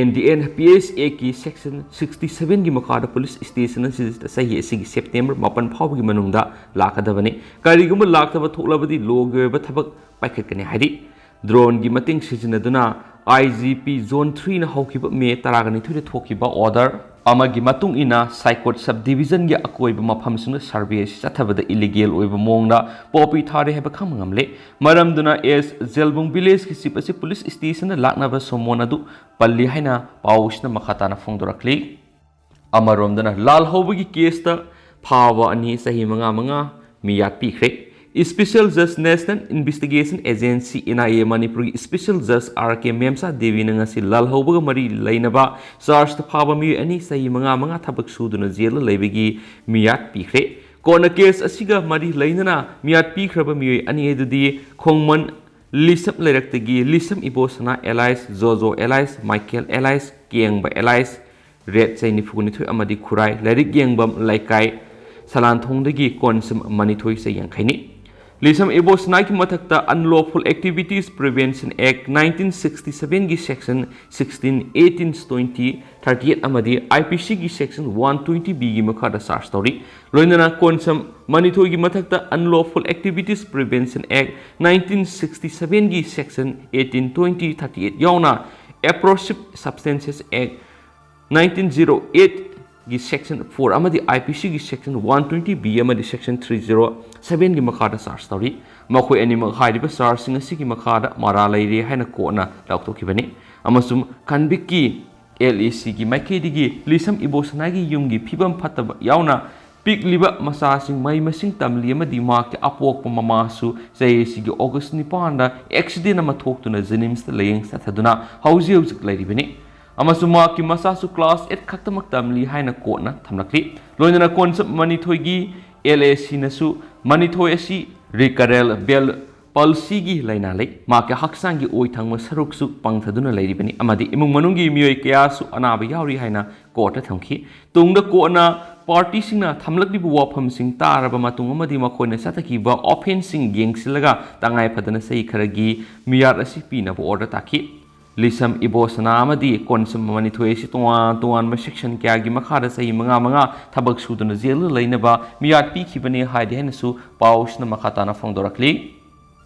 NDNPSAꯒꯤ section sixty sevenꯒꯤ ꯃꯈꯥꯗ ꯄꯨꯂꯤꯁ ꯁ꯭ꯇꯦꯁꯟ ꯑꯁꯤꯗ ꯆꯍꯤ ꯑꯁꯤꯒꯤ ꯁꯦꯞꯇꯦꯝꯕꯔ ꯃꯥꯄꯟ ꯐꯥꯎꯕꯒꯤ ꯃꯅꯨꯡꯗ ꯂꯥꯛꯀꯗꯕꯅꯤ꯫ ꯀꯔꯤꯒꯨꯝꯕ ꯂꯥꯛꯇꯕ ꯊꯣꯛꯂꯕꯗꯤ ꯂꯣꯒꯤ ꯑꯣꯏꯕ ꯊꯕꯛ ꯄꯥꯏꯈꯠꯀꯅꯤ ꯍꯥꯏꯔꯤ꯫ Droneꯒꯤ ꯃꯇꯦꯡ ꯁꯤꯖꯤꯟꯅꯗꯨꯅ IGP Zone threeꯅ ꯍꯧꯈꯤꯕ ꯃꯦ ꯇꯔꯥꯒ ꯅꯤꯊꯣꯏꯗ ꯊꯣꯛꯈꯤꯕ order ꯑꯃꯒꯤ ꯃꯇꯨꯡ ꯏꯟꯅ ꯁꯥꯏꯀꯣꯠ sub divisionꯒꯤ ꯑꯀꯣꯏꯕ ꯃꯐꯝꯁꯤꯡꯗ survey ꯑꯁꯤ ꯆꯠꯊꯕꯗ illegal ꯑꯣꯏꯕ ꯃꯑꯣꯡꯗ ꯄꯣꯄꯤ ꯊꯥꯔꯦ ꯍꯥꯏꯕ ꯈꯪꯕ ꯉꯝꯂꯦ꯫ ꯃꯔꯝꯗꯨꯅ ꯑꯦꯁ ꯖꯦꯜꯕꯨꯡ ꯚꯤꯂꯦꯖꯀꯤ ꯆꯤꯐ ꯑꯁꯤ ꯄꯨꯂꯤꯁ ꯁ꯭ꯇꯦꯁꯟꯗ ꯂꯥꯛꯅꯕ summon ꯑꯗꯨ ꯄꯜꯂꯤ ꯍꯥꯏꯅ ꯄꯥꯎꯁꯤꯅ ꯃꯈꯥ ꯇꯥꯅ ꯐꯣꯡꯗꯣꯔꯛꯂꯤ꯫ ꯑꯃꯔꯣꯝꯗꯅ ꯂꯥꯜꯍꯧꯕꯒꯤ ꯀꯦꯁꯇ ꯐꯥꯕ ꯑꯅꯤ ꯆꯍꯤ ꯃꯉꯥ ꯃꯉꯥ ꯃꯤꯌꯥꯠ ꯄꯤꯈ꯭ꯔꯦ꯫ Special Judge National Investigation Agency, N I A, ꯃꯅꯤꯄꯨꯔꯒꯤ Special Judge R K ꯃꯦꯝꯆꯥ ꯗꯦꯕꯤꯅ ꯉꯁꯤ ꯂꯥꯜꯍꯧꯕꯒ ꯃꯔꯤ ꯂꯩꯅꯕ ꯆꯥꯔꯖꯇ ꯐꯥꯕ ꯃꯤꯑꯣꯏ ꯑꯅꯤ ꯆꯍꯤ ꯃꯉꯥ ꯃꯉꯥ ꯊꯕꯛ ꯁꯨꯗꯨꯅ ꯖꯦꯜꯗ ꯂꯩꯕꯒꯤ ꯃꯤꯌꯥꯠ ꯄꯤꯈ꯭ꯔꯦ꯫ ꯀꯣꯟꯅ ꯀꯦꯁ ꯑꯁꯤꯒ ꯃꯔꯤ ꯂꯩꯅꯅ ꯃꯤꯌꯥꯠ ꯄꯤꯈ꯭ꯔꯕ ꯃꯤꯑꯣꯏ ꯑꯅꯤ ꯑꯗꯨꯗꯤ ꯈꯣꯡꯃꯟ ꯂꯤꯁꯝ ꯂꯩꯔꯛꯇꯒꯤ Lisham Ibosana alias Jojo alias Michael alias Kengba alias ꯔꯦꯠ ꯆꯍꯤ ꯅꯤꯐꯨ ꯅꯤꯊꯣꯏ ꯑꯃꯗꯤ ꯈꯨꯔꯥꯏ ꯂꯥꯏꯔꯤꯛ ꯌꯦꯡꯕꯝ ꯂꯩꯀꯥꯏ ꯁꯂꯥꯟꯊꯣꯡꯗꯒꯤ ꯀꯣꯟꯁꯝ ꯃꯅꯤꯊꯣꯏ ꯆꯍꯤ ꯌꯥꯡꯈꯩꯅꯤ꯫ ꯂꯤꯁꯝ ꯏꯕꯣꯁꯅꯥꯒꯤ ꯃꯊꯛꯇ Unlawful Activities Prevention Act nineteen sixty seven ꯒꯤ section sixteen, eighteen, twenty, thirty eight ꯑꯃꯗꯤ I P C ꯒꯤ section one twenty B ꯒꯤ ꯃꯈꯥꯗ ꯆꯥꯔꯖ ꯇꯧꯔꯤ꯫ ꯂꯣꯏꯅꯅ ꯀꯣꯟꯁꯝ ꯃꯅꯤꯊꯣꯏꯒꯤ ꯃꯊꯛꯇ Unlawful Activities Prevention Act nineteen sixty seven ꯒꯤ section eighteen, twenty, thirty eight ꯌꯥꯎꯅ Explosive Substances Act nineteen zero eight ꯒꯤ section four ꯑꯃꯗꯤ I P C ꯒꯤ section one twenty B ꯑꯃꯗꯤ section three zero seven ꯒꯤ ꯃꯈꯥꯗ charge ꯇꯧꯔꯤ꯫ ꯃꯈꯣꯏ ꯑꯅꯤꯃꯛ ꯍꯥꯏꯔꯤꯕ ꯆꯥꯔꯖꯁꯤꯡ ꯑꯁꯤꯒꯤ ꯃꯈꯥꯗ ꯃꯔꯥꯜ ꯂꯩꯔꯦ ꯍꯥꯏꯅ ꯀꯣꯔꯠꯅ ꯂꯥꯎꯊꯣꯛꯈꯤꯕꯅꯤ꯫ ꯑꯃꯁꯨꯡ ꯀꯟꯚꯤꯛꯀꯤ L A C ꯒꯤ ꯃꯥꯏꯀꯩꯗꯒꯤ ꯂꯤꯁꯝ ꯏꯕꯣꯁꯅꯥꯒꯤ ꯌꯨꯝꯒꯤ ꯐꯤꯕꯝ ꯐꯠꯇꯕ ꯌꯥꯎꯅ ꯄꯤꯛꯂꯤꯕ ꯃꯆꯥꯁꯤꯡ ꯃꯍꯩ ꯃꯁꯤꯡ ꯇꯝꯂꯤ ꯑꯃꯗꯤ ꯃꯍꯥꯛꯀꯤ ꯑꯄꯣꯛꯄ ꯃꯃꯥꯁꯨ ꯆꯍꯤ ꯑꯁꯤꯒꯤ ꯑꯣꯒꯁ ꯅꯤꯄꯥꯟꯗ ꯑꯦꯛꯁꯤꯗꯦꯟ ꯑꯃ ꯊꯣꯛꯇꯨꯅ ꯖꯦꯅꯤꯝꯁꯇ ꯂꯥꯌꯦꯡ ꯆꯠꯊꯗꯨꯅ ꯍꯧꯖꯤꯛ ꯍꯧꯖꯤꯛ ꯂꯩꯔꯤꯕꯅꯤ꯫ ꯑꯃꯁꯨꯡ ꯃꯍꯥꯛꯀꯤ ꯃꯆꯥꯁꯨ ꯀ꯭ꯂꯥꯁ ꯑꯩꯠ ꯈꯛꯇꯃꯛ ꯇꯝꯂꯤ ꯍꯥꯏꯅ ꯀꯣꯔꯠꯅ ꯊꯝꯂꯛꯂꯤ꯫ ꯂꯣꯏꯅꯅ ꯀꯣꯟꯁꯝ ꯃꯅꯤꯊꯣꯏꯒꯤ L A C ꯅꯁꯨ ꯃꯅꯤꯊꯣꯏ ꯑꯁꯤ recurrent bell palsy ꯒꯤ ꯂꯥꯏꯅꯥ ꯂꯩ꯫ ꯃꯍꯥꯛꯀꯤ ꯍꯛꯆꯥꯡꯒꯤ ꯑꯣꯏ ꯊꯪꯕ ꯁꯔꯨꯛꯁꯨ ꯄꯪꯊꯗꯨꯅ ꯂꯩꯔꯤꯕꯅꯤ ꯑꯃꯗꯤ ꯏꯃꯨꯡ ꯃꯅꯨꯡꯒꯤ ꯃꯤꯑꯣꯏ ꯀꯌꯥꯁꯨ ꯑꯅꯥꯕ ꯌꯥꯎꯔꯤ ꯍꯥꯏꯅ ꯀꯣꯔꯠꯇ ꯊꯝꯈꯤ꯫ ꯇꯨꯡꯗ ꯀꯣꯔꯠꯅ ꯄꯥꯔꯇꯤꯁꯤꯡꯅ ꯊꯝꯂꯛꯂꯤꯕ ꯋꯥꯐꯝꯁꯤꯡ ꯇꯥꯔꯕ ꯃꯇꯨꯡ ꯑꯃꯗꯤ ꯃꯈꯣꯏꯅ ꯆꯠꯊꯈꯤꯕ ꯑꯣꯐꯦꯟꯁꯁꯤꯡ ꯌꯦꯡꯁꯤꯜꯂꯒ ꯇꯉꯥꯏ ꯐꯗꯅ ꯆꯍꯤ ꯈꯔꯒꯤ ꯃꯤꯌꯥꯠ ꯑꯁꯤ ꯄꯤꯅꯕ ꯑꯣꯔꯗꯔ ꯇꯥꯈꯤ꯫ ꯂꯤꯁꯝ ꯏꯕꯣꯁꯅꯥ ꯑꯃꯗꯤ ꯀꯣꯟꯁꯝ ꯃꯅꯤꯊꯣꯏ ꯑꯁꯤ ꯇꯣꯉꯥꯟ ꯇꯣꯉꯥꯟꯕ ꯁꯦꯛꯁꯟ ꯀꯌꯥꯒꯤ ꯃꯈꯥꯗ ꯆꯍꯤ ꯃꯉꯥ ꯃꯉꯥ ꯊꯕꯛ ꯁꯨꯗꯨꯅ ꯖꯦꯜꯗ ꯂꯩꯅꯕ ꯃꯤꯌꯥꯠ ꯄꯤꯈꯤꯕꯅꯤ ꯍꯥꯏꯔꯤ ꯍꯥꯏꯅꯁꯨ ꯄꯥꯎꯁꯤꯅ ꯃꯈꯥ ꯇꯥꯅ ꯐꯣꯡꯗꯣꯔꯛꯂꯤ꯫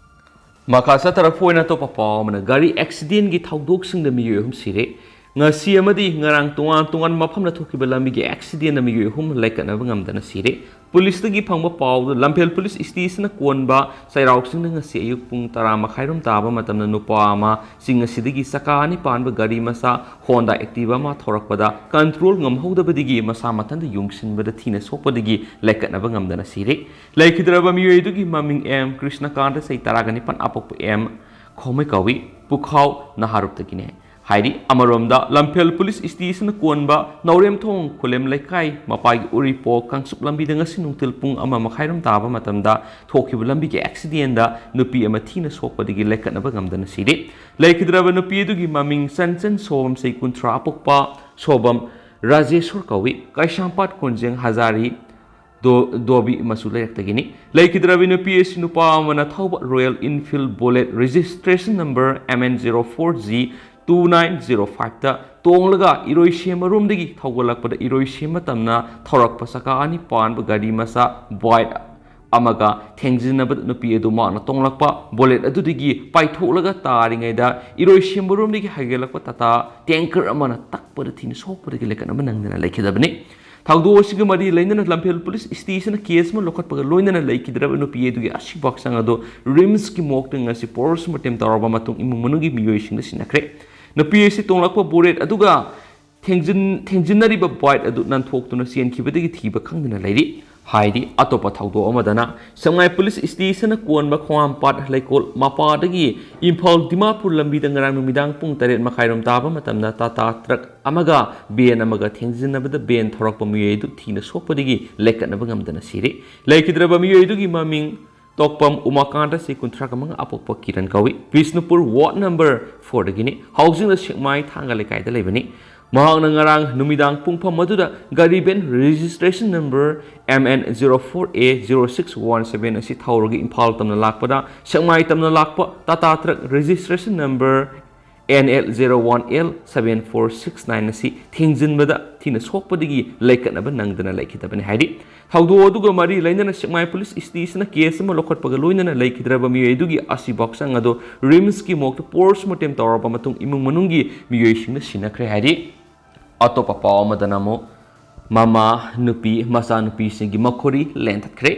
ꯃꯈꯥ ꯆꯠꯊꯔꯛꯄ ꯑꯣꯏꯅ ꯑꯇꯣꯞꯄ ꯄꯥꯎ ꯑꯃꯅ ꯒꯥꯔꯤ ꯑꯦꯛꯁꯤꯗꯦꯟꯒꯤ ꯊꯧꯗꯣꯛꯁꯤꯡꯗ ꯃꯤꯑꯣꯏ ꯑꯍꯨꯝ ꯁꯤꯔꯦ꯫ ꯉꯁꯤ ꯑꯃꯗꯤ ꯉꯔꯥꯡ ꯇꯣꯉꯥꯟ ꯇꯣꯉꯥꯟꯕ ꯃꯐꯝꯗ ꯊꯣꯛꯈꯤꯕ ꯂꯝꯕꯤꯒꯤ ꯑꯦꯛꯁꯤꯗꯦꯟꯗ ꯃꯤꯑꯣꯏ ꯑꯍꯨꯝ ꯂꯥꯏꯀꯠꯅꯕ ꯉꯝꯗꯅ ꯁꯤꯔꯦ꯫ ꯄꯨꯂꯤꯁꯇꯒꯤ ꯐꯪꯕ ꯄꯥꯎꯗ ꯂꯝꯐꯦꯜ ꯄꯨꯂꯤꯁ ꯁ꯭ꯇꯦꯁꯟꯅ ꯀꯣꯟꯕ ꯆꯩꯔꯥꯎ ꯆꯤꯡꯗ ꯉꯁꯤ ꯑꯌꯨꯛ ꯄꯨꯡ ꯇꯔꯥ ꯃꯈꯥꯏꯔꯣꯝ ꯇꯥꯕ ꯃꯇꯝꯗ ꯅꯨꯄꯥ ꯑꯃ ꯆꯤꯡ ꯑꯁꯤꯗꯒꯤ ꯆꯀꯥ ꯑꯅꯤ ꯄꯥꯟꯕ ꯒꯥꯔꯤ ꯃꯆꯥ ꯍꯣꯟꯗꯥ ꯑꯦꯛꯇꯤꯚꯥ ꯑꯃ ꯊꯧꯔꯛꯄꯗ ꯀꯟꯇ꯭ꯔꯣꯜ ꯉꯝꯍꯧꯗꯕꯗꯒꯤ ꯃꯁꯥ ꯃꯊꯟꯇ ꯌꯨꯡꯁꯤꯟꯕꯗ ꯊꯤꯅ ꯁꯣꯛꯄꯗꯒꯤ ꯂꯩꯈꯠꯅꯕ ꯉꯝꯗꯅ ꯁꯤꯔꯦ꯫ ꯂꯩꯈꯤꯗ꯭ꯔꯕ ꯃꯤꯑꯣꯏ ꯑꯗꯨꯒꯤ ꯃꯃꯤꯡ ꯑꯦꯝ ꯀ꯭ꯔꯤꯁꯅꯀꯥꯟꯇ, ꯆꯍꯤ ꯇꯔꯥꯒ ꯅꯤꯄꯥꯟ, ꯑꯄꯣꯛꯄ ꯑꯦꯝ ꯈꯣꯃꯩ ꯀꯧꯏ, ꯄꯨꯈꯥꯎ ꯅꯍꯥꯔꯨꯞꯇꯒꯤꯅꯦ ꯍꯥꯏꯔꯤ꯫ ꯑꯃꯔꯣꯝꯗ ꯂꯝꯐꯦꯜ ꯄꯨꯂꯤꯁ ꯁ꯭ꯇꯦꯁꯟꯅ ꯀꯣꯟꯕ ꯅꯥꯎꯔꯦꯝꯊꯣꯡ ꯈꯨꯂꯦꯝ ꯂꯩꯀꯥꯏ ꯃꯄꯥꯒꯤ ꯎꯔꯤꯄꯣꯛ ꯀꯥꯡꯆꯨꯞ ꯂꯝꯕꯤꯗ ꯉꯁꯤ ꯅꯨꯡꯊꯤꯜ ꯄꯨꯡ ꯑꯃ ꯃꯈꯥꯏꯔꯣꯝ ꯇꯥꯕ ꯃꯇꯝꯗ ꯊꯣꯛꯈꯤꯕ ꯂꯝꯕꯤꯒꯤ ꯑꯦꯛꯁꯤꯗꯦꯟꯗ ꯅꯨꯄꯤ ꯑꯃ ꯊꯤꯅ ꯁꯣꯛꯄꯗꯒꯤ ꯂꯩꯈꯠꯅꯕ ꯉꯝꯗꯅ ꯁꯤꯔꯦ꯫ ꯂꯩꯈꯤꯗ꯭ꯔꯕ ꯅꯨꯄꯤ ꯑꯗꯨꯒꯤ ꯃꯃꯤꯡ ꯆꯟꯆꯟ ꯁꯣꯕꯝ, ꯆꯍꯤ ꯀꯨꯟꯊ꯭ꯔꯥ, ꯑꯄꯣꯛꯄ ꯁꯣꯕꯝ ꯔꯥꯖꯦꯁꯣꯔ ꯀꯧꯏ, ꯀꯩꯁꯥꯝꯄꯥꯠ ꯀꯣꯟꯖꯦꯡ ꯍꯖꯥꯔꯤ ꯗꯣ-, ꯗꯣꯕꯤ ꯃꯆꯨ ꯂꯩꯔꯛꯇꯒꯤꯅꯤ꯫ ꯂꯩꯈꯤꯗ꯭ꯔꯕꯤ ꯅꯨꯄꯤ ꯑꯁꯤ ꯅꯨꯄꯥ ꯑꯃꯅ ꯊꯧꯕ Royal Enfield bullet registration number M N zero four G two nine zero ꯐꯥꯏꯚꯇ ꯇꯣꯡꯂꯒ ꯏꯔꯣꯏꯁꯦꯝꯕꯔꯣꯝꯗꯒꯤ ꯊꯧꯒꯠꯂꯛꯄꯗ ꯏꯔꯣꯏꯁꯦꯝꯕ ꯇꯝꯅ ꯊꯧꯔꯛꯄ ꯆꯀꯥ ꯑꯅꯤ ꯄꯥꯟꯕ ꯒꯥꯔꯤ ꯃꯆꯥ ꯕꯥꯏꯛ ꯑꯃꯒ ꯊꯦꯡꯖꯤꯟꯅꯕꯗ ꯅꯨꯄꯤ ꯑꯗꯨ ꯃꯍꯥꯛꯅ ꯇꯣꯡꯂꯛꯄ ꯕꯨꯂꯦꯠ ꯑꯗꯨꯗꯒꯤ ꯄꯥꯏꯊꯣꯛꯂꯒ ꯇꯥꯔꯤꯉꯩꯗ ꯏꯔꯣꯏꯁꯦꯝꯕꯔꯣꯝꯗꯒꯤ ꯍꯥꯏꯒꯠꯂꯛꯄ ꯇꯥꯇꯥ ꯇꯦꯡꯀꯔ ꯑꯃꯅ ꯇꯛꯄꯗ ꯊꯤꯅ ꯁꯣꯛꯄꯗꯒꯤ ꯂꯩꯈꯠꯅꯕ ꯅꯪꯗꯅ ꯂꯩꯈꯤꯗꯕꯅꯤ꯫ ꯊꯧꯗꯣꯛ ꯑꯁꯤꯒ ꯃꯔꯤ ꯂꯩꯅꯅ ꯂꯝꯐꯦꯜ ꯄꯨꯂꯤꯁ ꯁ꯭ꯇꯦꯁꯟꯅ ꯀꯦꯁ ꯑꯃ ꯂꯧꯈꯠꯄꯒ ꯂꯣꯏꯅꯅ ꯂꯩꯈꯤꯗ꯭ꯔꯕ ꯅꯨꯄꯤ ꯑꯗꯨꯒꯤ ꯑꯁꯤꯕ ꯍꯛꯆꯥꯡ ꯑꯗꯨ ꯔꯤꯝꯁꯀꯤ ꯃꯣꯔꯒꯇ ꯉꯁꯤ ꯄꯣꯁꯃꯣꯔꯇꯦꯝ ꯇꯧꯔꯕ ꯃꯇꯨꯡ ꯏꯃꯨꯡ ꯃꯅꯨꯡꯒꯤ ꯃꯤꯑꯣꯏꯁꯤꯡꯅ ꯁꯤꯟꯅꯈ꯭ꯔꯦ꯫ ꯅꯨꯄꯤ ꯑꯁꯤ ꯇꯣꯡꯂꯛꯄ ꯕꯨꯂꯦꯠ ꯑꯗꯨꯒ ꯊꯦꯡꯖꯤꯟ-, ꯊꯦꯡꯖꯤꯟꯅꯔꯤꯕ ꯕꯥꯏꯛ ꯑꯗꯨ ꯅꯥꯟꯊꯣꯛꯇꯨꯅ ꯆꯦꯟꯈꯤꯕꯗꯒꯤ ꯊꯤꯕ ꯈꯪꯗꯅ ꯂꯩꯔꯤ ꯍꯥꯏꯔꯤ꯫ ꯑꯇꯣꯞꯄ ꯊꯧꯗꯣꯛ ꯑꯃꯗꯅ ꯁꯦꯛꯃꯥꯏ ꯄꯨꯂꯤꯁ ꯁ꯭ꯇꯦꯁꯟꯅ ꯀꯣꯟꯕ ꯈꯣꯡꯍꯥꯝꯄꯥꯠ ꯂꯩꯀꯣꯜ ꯃꯄꯥꯗꯒꯤ ꯏꯝꯐꯥꯜ ꯗꯤꯃꯥꯄꯨꯔ ꯂꯝꯕꯤꯗ ꯉꯔꯥꯡ ꯅꯨꯃꯤꯗꯥꯡ ꯄꯨꯡ ꯇꯔꯦꯠ ꯃꯈꯥꯏꯔꯣꯝ ꯇꯥꯕ ꯃꯇꯝꯗ ꯇꯥꯇꯥ ꯇ꯭ꯔꯛ ꯑꯃꯒ ꯚꯦꯟ ꯑꯃꯒ ꯊꯦꯡꯖꯤꯟꯅꯕꯗ ꯚꯦꯟ ꯊꯧꯔꯛꯄ ꯃꯤꯑꯣꯏ ꯑꯗꯨ ꯊꯤꯅ ꯁꯣꯛꯄꯗꯒꯤ ꯂꯩꯈꯠꯅꯕ ꯉꯝꯗꯅ ꯁꯤꯔꯦ꯫ ꯂꯩꯈꯤꯗ꯭ꯔꯕ ꯃꯤꯑꯣꯏ ꯑꯗꯨꯒꯤ ꯃꯃꯤꯡ ꯇꯣꯛꯄꯝ ꯎꯃꯥꯀꯥꯟꯇ, ꯆꯍꯤ ꯀꯨꯟꯊ꯭ꯔꯥꯒ ꯃꯉꯥ, ꯑꯄꯣꯛꯄ ꯀꯤꯔꯟ ꯀꯧꯏ꯫ ꯕꯤꯁꯅꯨꯄꯨꯔ ꯋꯥꯔꯗ ꯅꯝꯕꯔ ꯐꯣꯔꯗꯒꯤꯅꯤ꯫ ꯍꯧꯖꯤꯛꯅ ꯁꯦꯛꯃꯥꯏ ꯊꯥꯡꯒ ꯂꯩꯀꯥꯏꯗ ꯂꯩꯕꯅꯤ꯫ ꯃꯍꯥꯛꯅ ꯉꯔꯥꯡ ꯅꯨꯃꯤꯗꯥꯡ ꯄꯨꯡꯐꯝ ꯑꯗꯨꯗ ꯒꯥꯔꯤ van registration number M N zero four A zero six one seven ꯑꯁꯤ ꯊꯧꯔꯒ ꯏꯝꯐꯥꯜ ꯇꯝꯅ ꯂꯥꯛꯄꯗ ꯁꯦꯛꯃꯥꯏ ꯇꯝꯅ ꯂꯥꯛꯄ Tata truck registration number N L zero one L seven four six nine ꯑꯁꯤ ꯊꯦꯡꯖꯤꯟꯕꯗ ꯊꯤꯅ ꯁꯣꯛꯄꯗꯒꯤ ꯂꯩꯈꯠꯅꯕ ꯅꯪꯗꯅ ꯂꯩꯈꯤꯗꯕꯅꯤ ꯍꯥꯏꯔꯤ꯫ ꯊꯧꯗꯣꯛ ꯑꯗꯨꯒ ꯃꯔꯤ ꯂꯩꯅꯅ ꯁꯦꯛꯃꯥꯏ ꯄꯨꯂꯤꯁ ꯁ꯭ꯇꯦꯁꯟꯅ ꯀꯦꯁ ꯑꯃ ꯂꯧꯈꯠꯄꯒ ꯂꯣꯏꯅꯅ ꯂꯩꯈꯤꯗ꯭ꯔꯕ ꯃꯤꯑꯣꯏ ꯑꯗꯨꯒꯤ ꯑꯁꯤꯕ ꯍꯛꯆꯥꯡ ꯑꯗꯨ ꯔꯤꯝꯁꯀꯤ ꯃꯣꯔꯒꯇ ꯄꯣꯁꯃꯣꯔꯇꯦꯝ ꯇꯧꯔꯕ ꯃꯇꯨꯡ ꯏꯃꯨꯡ ꯃꯅꯨꯡꯒꯤ ꯃꯤꯑꯣꯏꯁꯤꯡꯅ ꯁꯤꯟꯅꯈ꯭ꯔꯦ ꯍꯥꯏꯔꯤ꯫ ꯑꯇꯣꯞꯄ ꯄꯥꯎ ꯑꯃꯗꯅ ꯑꯃꯨꯛ ꯃꯃꯥ ꯅꯨꯄꯤ ꯃꯆꯥꯅꯨꯄꯤꯁꯤꯡꯒꯤ ꯃꯈꯣꯔꯤ ꯂꯦꯟꯊꯠꯈ꯭ꯔꯦ꯫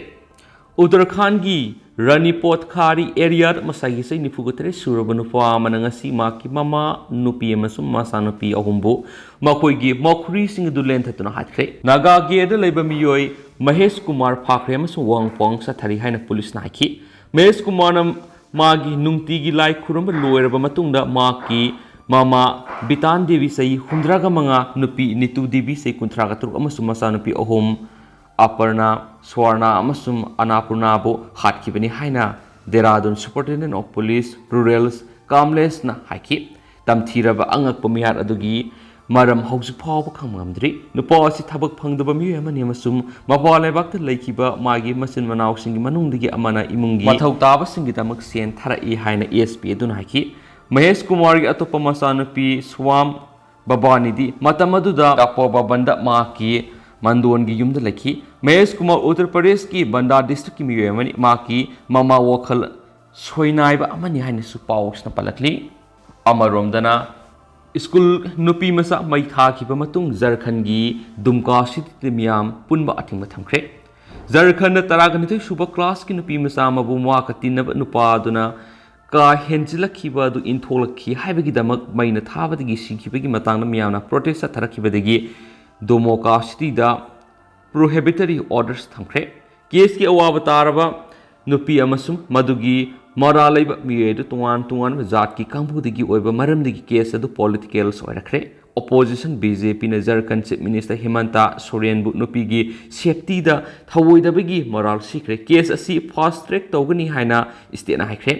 ꯎꯠꯇꯔꯈꯥꯟꯒꯤ ꯔꯥꯅꯤꯄꯣꯠ ꯈꯥꯔꯤ ꯑꯦꯔꯤꯌꯥꯗ ꯃꯁꯥꯒꯤ ꯆꯍꯤ ꯅꯤꯐꯨꯒ ꯇꯔꯦꯠ ꯁꯨꯔꯕ ꯅꯨꯄꯥ ꯑꯃꯅ ꯉꯁꯤ ꯃꯍꯥꯛꯀꯤ ꯃꯃꯥ ꯅꯨꯄꯤ ꯑꯃꯁꯨꯡ ꯃꯆꯥꯅꯨꯄꯤ ꯑꯍꯨꯝꯕꯨ ꯃꯈꯣꯏꯒꯤ ꯃꯈꯣꯔꯤꯁꯤꯡ ꯑꯗꯨ ꯂꯦꯟꯊꯠꯇꯨꯅ ꯍꯥꯠꯈ꯭ꯔꯦ꯫ ꯅꯥꯒꯥꯒꯦꯗ ꯂꯩꯕ ꯃꯤꯑꯣꯏ ꯃꯍꯦꯁ ꯀꯨꯃꯥꯔ ꯐꯥꯈ꯭ꯔꯦ ꯑꯃꯁꯨꯡ ꯋꯥꯍꯪ ꯄꯥꯎꯍꯪ ꯆꯠꯊꯔꯤ ꯍꯥꯏꯅ ꯄꯨꯂꯤꯁꯅ ꯍꯥꯏꯈꯤ꯫ ꯃꯍꯦꯁ ꯀꯨꯃꯥꯔꯅ ꯃꯥꯒꯤ ꯅꯨꯡꯇꯤꯒꯤ ꯂꯥꯏ ꯈꯨꯔꯨꯝꯕ ꯂꯣꯏꯔꯕ ꯃꯇꯨꯡꯗ ꯃꯍꯥꯛꯀꯤ ꯃꯃꯥ ꯕꯤꯇꯥꯟ ꯗꯦꯕꯤ ꯆꯍꯤ ꯍꯨꯝꯗ꯭ꯔꯥꯒ ꯃꯉꯥ, ꯅꯨꯄꯤ ꯅꯤꯇꯨ ꯗꯦꯕꯤ ꯆꯍꯤ ꯀꯨꯟꯊ꯭ꯔꯥꯒ ꯇꯔꯨꯛ ꯑꯃꯁꯨꯡ ꯃꯆꯥꯅꯨꯄꯤ ꯑꯍꯨꯝ ꯑꯄꯔꯅꯥ, ꯁ꯭ꯋꯔꯅꯥ ꯑꯃꯁꯨꯡ ꯑꯅꯥꯄꯨꯔꯅꯥꯕꯨ ꯍꯥꯠꯈꯤꯕꯅꯤ ꯍꯥꯏꯅ Dehradun Superintendent of Police Rural ꯀꯥꯝꯂꯦꯁꯅ ꯍꯥꯏꯈꯤ꯫ ꯇꯝꯊꯤꯔꯕ ꯑꯉꯛꯄ ꯃꯤꯍꯥꯠ ꯑꯗꯨꯒꯤ ꯃꯔꯝ ꯍꯧꯖꯤꯛ ꯐꯥꯎꯕ ꯈꯪꯕ ꯉꯝꯗ꯭ꯔꯤ꯫ ꯅꯨꯄꯥ ꯑꯁꯤ ꯊꯕꯛ ꯐꯪꯗꯕ ꯃꯤꯑꯣꯏ ꯑꯃꯅꯤ ꯑꯃꯁꯨꯡ ꯃꯄꯥꯟ ꯂꯩꯕꯥꯛꯇ ꯂꯩꯈꯤꯕ ꯃꯥꯒꯤ ꯃꯆꯤꯟ ꯃꯅꯥꯎꯁꯤꯡꯒꯤ ꯃꯅꯨꯡꯗꯒꯤ ꯑꯃꯅ ꯏꯃꯨꯡꯒꯤ ꯃꯊꯧ ꯇꯥꯕꯁꯤꯡꯒꯤꯗꯃꯛ ꯁꯦꯟ ꯊꯥꯔꯛꯏ ꯍꯥꯏꯅ ꯑꯦꯁ ꯄꯤ ꯑꯗꯨꯅ ꯍꯥꯏꯈꯤ꯫ ꯃꯍꯦꯁ ꯀꯨꯃꯥꯔꯒꯤ ꯑꯇꯣꯞꯄ ꯃꯆꯥꯅꯨꯄꯤ ꯁ꯭ꯋꯥꯝ ꯕꯕꯥꯅꯤꯗꯤ ꯃꯇꯝ ꯑꯗꯨꯗ ꯇꯄꯣ ꯕꯕꯟꯗ ꯃꯍꯥꯛꯀꯤ ꯃꯟꯗꯣꯟꯒꯤ ꯌꯨꯝꯗ ꯂꯩꯈꯤ꯫ ꯃꯍꯦꯁ ꯀꯨꯃꯥꯔ ꯎꯠꯇꯔ ꯄ꯭ꯔꯗꯦꯁꯀꯤ ꯕꯟꯗꯥ ꯗꯤꯁꯇ꯭ꯔꯤꯛꯀꯤ ꯃꯤꯑꯣꯏ ꯑꯃꯅꯤ꯫ ꯃꯍꯥꯛꯀꯤ ꯃꯃꯥ ꯋꯥꯈꯜ ꯁꯣꯏꯅꯥꯏꯕ ꯑꯃꯅꯤ ꯍꯥꯏꯅꯁꯨ ꯄꯥꯎꯁꯤꯅ ꯄꯜꯂꯛꯂꯤ꯫ ꯑꯃꯔꯣꯝꯗꯅ ꯁ꯭ꯀꯨꯜ ꯅꯨꯄꯤ ꯃꯆꯥ ꯃꯩ ꯊꯥꯈꯤꯕ ꯃꯇꯨꯡ ꯖꯔꯈꯟꯒꯤ ꯗꯨꯝꯀꯥ ꯁꯤꯇꯤꯗ ꯃꯤꯌꯥꯝ ꯄꯨꯟꯕ ꯑꯊꯤꯡꯕ ꯊꯝꯈ꯭ꯔꯦ꯫ ꯖꯔꯈꯟꯗ ꯇꯔꯥꯒ ꯅꯤꯊꯣꯏ ꯁꯨꯕ ꯀ꯭ꯂꯥꯁꯀꯤ ꯅꯨꯄꯤ ꯃꯆꯥ ꯑꯃꯕꯨ ꯃꯍꯥꯛꯀ ꯇꯤꯟꯅꯕ ꯅꯨꯄꯥ ꯑꯗꯨꯅ ꯀꯥ ꯍꯦꯟꯖꯤꯜꯂꯛꯈꯤꯕ ꯑꯗꯨ ꯏꯟꯊꯣꯛꯂꯛꯈꯤ ꯍꯥꯏꯕꯒꯤꯗꯃꯛ ꯃꯩꯅ ꯊꯥꯕꯗꯒꯤ ꯁꯤꯈꯤꯕꯒꯤ ꯃꯇꯥꯡꯗ ꯃꯤꯌꯥꯝꯅ ꯄ꯭ꯔꯣꯇꯦꯁ ꯆꯠꯊꯔꯛꯈꯤꯕꯗꯒꯤ ꯗꯣꯃꯣꯀꯥ ꯁꯤꯇꯤꯗ ꯄ꯭ꯔꯣꯍꯤꯕꯤꯇꯔꯤ ꯑꯣꯔꯗꯔꯁ ꯊꯝꯈ꯭ꯔꯦ꯫ ꯀꯦꯁꯀꯤ ꯑꯋꯥꯕ ꯇꯥꯔꯕ ꯅꯨꯄꯤ ꯑꯃꯁꯨꯡ ꯃꯗꯨꯒꯤ ꯃꯔꯥꯜ ꯂꯩꯕ ꯃꯤꯑꯣꯏ ꯑꯗꯨ ꯇꯣꯉꯥꯟ ꯇꯣꯉꯥꯟꯕ ꯖꯥꯠꯀꯤ ꯀꯥꯡꯕꯨꯗꯒꯤ ꯑꯣꯏꯕ ꯃꯔꯝꯗꯒꯤ ꯀꯦꯁ ꯑꯗꯨ ꯄꯣꯂꯤꯇꯤꯀꯦꯜꯁ ꯑꯣꯏꯔꯛꯈ꯭ꯔꯦ꯫ ꯑꯣꯄꯣꯖꯤꯁꯟ ꯕꯤ ꯖꯦ ꯄꯤꯅ ꯖꯔꯈꯟ ꯆꯤꯐ ꯃꯤꯅꯤꯁꯇꯔ ꯍꯤꯃꯟꯇꯥ ꯁꯣꯔꯦꯟꯕꯨ ꯅꯨꯄꯤꯒꯤ ꯁꯦꯐꯇꯤꯗ ꯊꯧꯑꯣꯏꯗꯕꯒꯤ ꯃꯔꯥꯜ ꯁꯤꯈ꯭ꯔꯦ꯫ ꯀꯦꯁ ꯑꯁꯤ ꯐꯥꯁ ꯇ꯭ꯔꯦꯛ ꯇꯧꯒꯅꯤ ꯍꯥꯏꯅ ꯁ꯭ꯇꯦꯠꯅ ꯍꯥꯏꯈ꯭ꯔꯦ꯫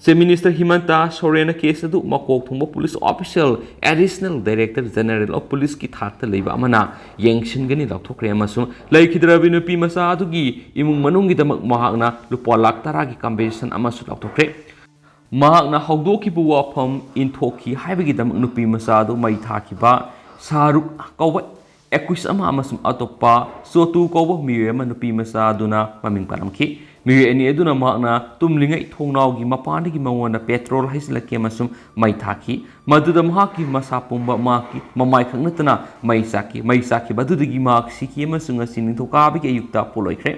ꯆꯤꯐ ꯃꯤꯅꯤꯁꯇꯔ ꯍꯤꯃꯟꯇꯥ ꯁꯣꯔꯦꯟꯅ ꯀꯦꯁ ꯑꯗꯨ ꯃꯀꯣꯛ ꯊꯣꯡꯕ police official, additional director general of ꯄꯨꯂꯤꯁꯀꯤ ꯊꯥꯛꯇ ꯂꯩꯕ ꯑꯃꯅ ꯌꯦꯡꯁꯤꯟꯒꯅꯤ ꯂꯥꯎꯊꯣꯛꯈ꯭ꯔꯦ ꯑꯃꯁꯨꯡ ꯂꯩꯈꯤꯗ꯭ꯔꯕꯤ ꯅꯨꯄꯤ ꯃꯆꯥ ꯑꯗꯨꯒꯤ ꯏꯃꯨꯡ ꯃꯅꯨꯡꯒꯤꯗꯃꯛ ꯃꯍꯥꯛꯅ ꯂꯨꯄꯥ ꯂꯥꯈ ꯇꯔꯥꯒꯤ ꯀꯝꯄꯦꯟꯁꯦꯁꯟ ꯑꯃꯁꯨ ꯂꯥꯎꯊꯣꯛꯈ꯭ꯔꯦ꯫ ꯃꯍꯥꯛꯅ ꯍꯧꯗꯣꯛꯈꯤꯕ ꯋꯥꯐꯝ ꯏꯟꯊꯣꯛꯈꯤ ꯍꯥꯏꯕꯒꯤꯗꯃꯛ ꯅꯨꯄꯤ ꯃꯆꯥ ꯑꯗꯨ ꯃꯩ ꯊꯥꯈꯤꯕ ꯁꯥꯍꯔꯨꯈ ꯀꯧꯕ ꯑꯦꯀ꯭ꯌꯨꯁ ꯑꯃ ꯑꯃꯁꯨꯡ ꯑꯇꯣꯞꯄ ꯆꯣꯇꯨ ꯀꯧꯕ ꯃꯤꯑꯣꯏ ꯑꯃ ꯅꯨꯄꯤ ꯃꯆꯥ ꯑꯗꯨꯅ ꯃꯃꯤꯡ ꯄꯜꯂꯝꯈꯤ꯫ ꯃꯤꯑꯣꯏ ꯑꯅꯤ ꯑꯗꯨꯅ ꯃꯍꯥꯛꯅ ꯇꯨꯝꯂꯤꯉꯩ ꯊꯣꯡꯅꯥꯎꯒꯤ ꯃꯄꯥꯟꯗꯒꯤ ꯃꯉꯣꯟꯗ ꯄꯦꯇ꯭ꯔꯣꯜ ꯍꯩꯖꯤꯜꯂꯛꯈꯤ ꯑꯃꯁꯨꯡ ꯃꯩ ꯊꯥꯈꯤ꯫ ꯃꯗꯨꯗ ꯃꯍꯥꯛꯀꯤ ꯃꯁꯥ ꯄꯨꯝꯕ, ꯃꯍꯥꯛꯀꯤ ꯃꯃꯥꯏ ꯈꯛ ꯅꯠꯇꯅ ꯃꯩ ꯆꯥꯛꯈꯤ꯫ ꯃꯩ ꯆꯥꯛꯈꯤꯕ ꯑꯗꯨꯗꯒꯤ ꯃꯍꯥꯛ ꯁꯤꯈꯤ ꯑꯃꯁꯨꯡ ꯉꯁꯤ ꯅꯤꯡꯊꯧꯀꯥꯕꯒꯤ ꯑꯌꯨꯛꯇ ꯄꯣꯠꯂꯣꯏꯈ꯭ꯔꯦ꯫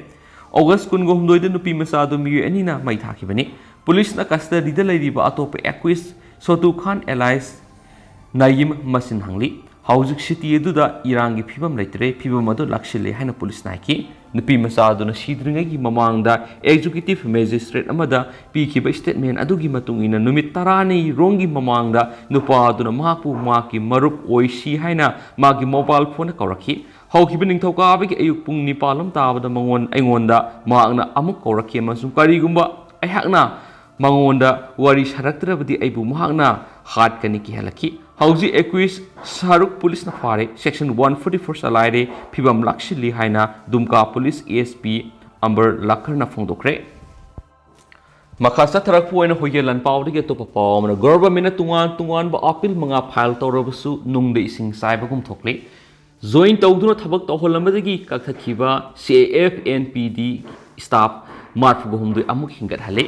ꯑꯣꯒꯁ ꯀꯨꯟꯒ ꯍꯨꯝꯗꯣꯏꯗ ꯅꯨꯄꯤ ꯃꯆꯥ ꯑꯗꯨ ꯃꯤꯑꯣꯏ ꯑꯅꯤꯅ ꯃꯩ ꯊꯥꯈꯤꯕꯅꯤ꯫ ꯄꯨꯂꯤꯁꯅ ꯀꯁꯇꯗꯤꯗ ꯂꯩꯔꯤꯕ ꯑꯇꯣꯞꯄ ꯑꯦꯀ꯭ꯌꯨꯁ ꯁꯣꯇꯨ ꯈꯥꯟ ꯑꯦꯂꯥꯏꯁ ꯅꯌꯤꯝ ꯃꯁꯤꯟ ꯍꯪꯂꯤ꯫ ꯍꯧꯖꯤꯛ ꯁꯤꯇꯤ ꯑꯗꯨꯗ ꯏꯔꯥꯡꯒꯤ ꯐꯤꯕꯝ ꯂꯩꯇ꯭ꯔꯦ, ꯐꯤꯕꯝ ꯑꯗꯨ ꯂꯥꯛꯁꯤꯜꯂꯦ ꯍꯥꯏꯅ ꯄꯨꯂꯤꯁꯅ ꯍꯥꯏꯈꯤ꯫ ꯅꯨꯄꯤ ꯃꯆꯥ ꯑꯗꯨꯅ ꯁꯤꯗ꯭ꯔꯤꯉꯩꯒꯤ ꯃꯃꯥꯡꯗ ꯑꯦꯛꯖꯤꯀ꯭ꯌꯨꯇꯤꯚ ꯃꯦꯖꯤꯁꯇ꯭ꯔꯦꯠ ꯑꯃꯗ ꯄꯤꯈꯤꯕ ꯁ꯭ꯇꯦꯠꯃꯦꯟ ꯑꯗꯨꯒꯤ ꯃꯇꯨꯡ ꯏꯟꯅ, ꯅꯨꯃꯤꯠ ꯇꯔꯥꯅꯤ ꯔꯣꯝꯒꯤ ꯃꯃꯥꯡꯗ ꯅꯨꯄꯥ ꯑꯗꯨꯅ ꯃꯍꯥꯛꯄꯨ ꯃꯍꯥꯛꯀꯤ ꯃꯔꯨꯞ ꯑꯣꯏꯁꯤ ꯍꯥꯏꯅ ꯃꯥꯒꯤ ꯃꯣꯕꯥꯏꯜ ꯐꯣꯟꯗ ꯀꯧꯔꯛꯈꯤ꯫ ꯍꯧꯈꯤꯕ ꯅꯤꯡꯊꯧꯀꯥꯕꯒꯤ ꯑꯌꯨꯛ ꯄꯨꯡ ꯅꯤꯄꯥꯜ ꯂꯣꯝ ꯇꯥꯕꯗ ꯃꯉꯣꯟ-, ꯑꯩꯉꯣꯟꯗ ꯃꯍꯥꯛꯅ ꯑꯃꯨꯛ ꯀꯧꯔꯛꯈꯤ ꯑꯃꯁꯨꯡ ꯀꯔꯤꯒꯨꯝꯕ ꯑꯩꯍꯥꯛꯅ ꯃꯉꯣꯟꯗ ꯋꯥꯔꯤ ꯁꯥꯔꯛꯇ꯭ꯔꯕꯗꯤ ꯑꯩꯕꯨ ꯃꯍꯥꯛꯅ ꯍꯥꯠꯀꯅꯤ ꯀꯤꯍꯜꯂꯛꯈꯤ꯫ ꯍꯧꯖꯤꯛ ꯑꯦꯀ꯭ꯌꯨꯁ ꯁꯥꯍꯔꯨꯈ ꯄꯨꯂꯤꯁꯅ ꯐꯥꯔꯦ, ꯁꯦꯛꯁꯟ ꯋꯥꯟ ꯐꯣꯔꯇꯤ ꯐꯣꯔ ꯆꯂꯥꯏꯔꯦ, ꯐꯤꯕꯝ ꯂꯥꯛꯁꯤꯜꯂꯤ ꯍꯥꯏꯅ ꯗꯨꯝꯀꯥ police A S P Amber ꯂꯥꯈꯔꯅ ꯐꯣꯡꯗꯣꯛꯈ꯭ꯔꯦ꯫ ꯃꯈꯥ ꯆꯠꯊꯔꯛꯄ ꯑꯣꯏꯅ ꯍꯨꯏꯌꯦꯟ ꯂꯥꯟꯄꯥꯎꯗꯒꯤ ꯑꯇꯣꯞꯄ ꯄꯥꯎ ꯑꯃꯅ, ꯒꯣꯚꯔꯟꯃꯦꯟꯠꯅ ꯇꯣꯉꯥꯟ ꯇꯣꯉꯥꯟꯕ ꯑꯄꯤꯜ ꯃꯉꯥ ꯐꯥꯏꯜ ꯇꯧꯔꯕꯁꯨ ꯅꯨꯡꯗ ꯏꯁꯤꯡ ꯆꯥꯏꯕꯒꯨꯝ ꯊꯣꯛꯂꯤ꯫ ꯖꯣꯏꯟ ꯇꯧꯗꯨꯅ ꯊꯕꯛ ꯇꯧꯍꯜꯂꯝꯕꯗꯒꯤ ꯀꯛꯊꯠꯈꯤꯕ ꯁꯤ A F N P D staff ꯃꯔꯤꯐꯨꯒ ꯍꯨꯝꯗꯣꯏ ꯑꯃꯨꯛ ꯍꯦꯟꯒꯠꯍꯜꯂꯤ꯫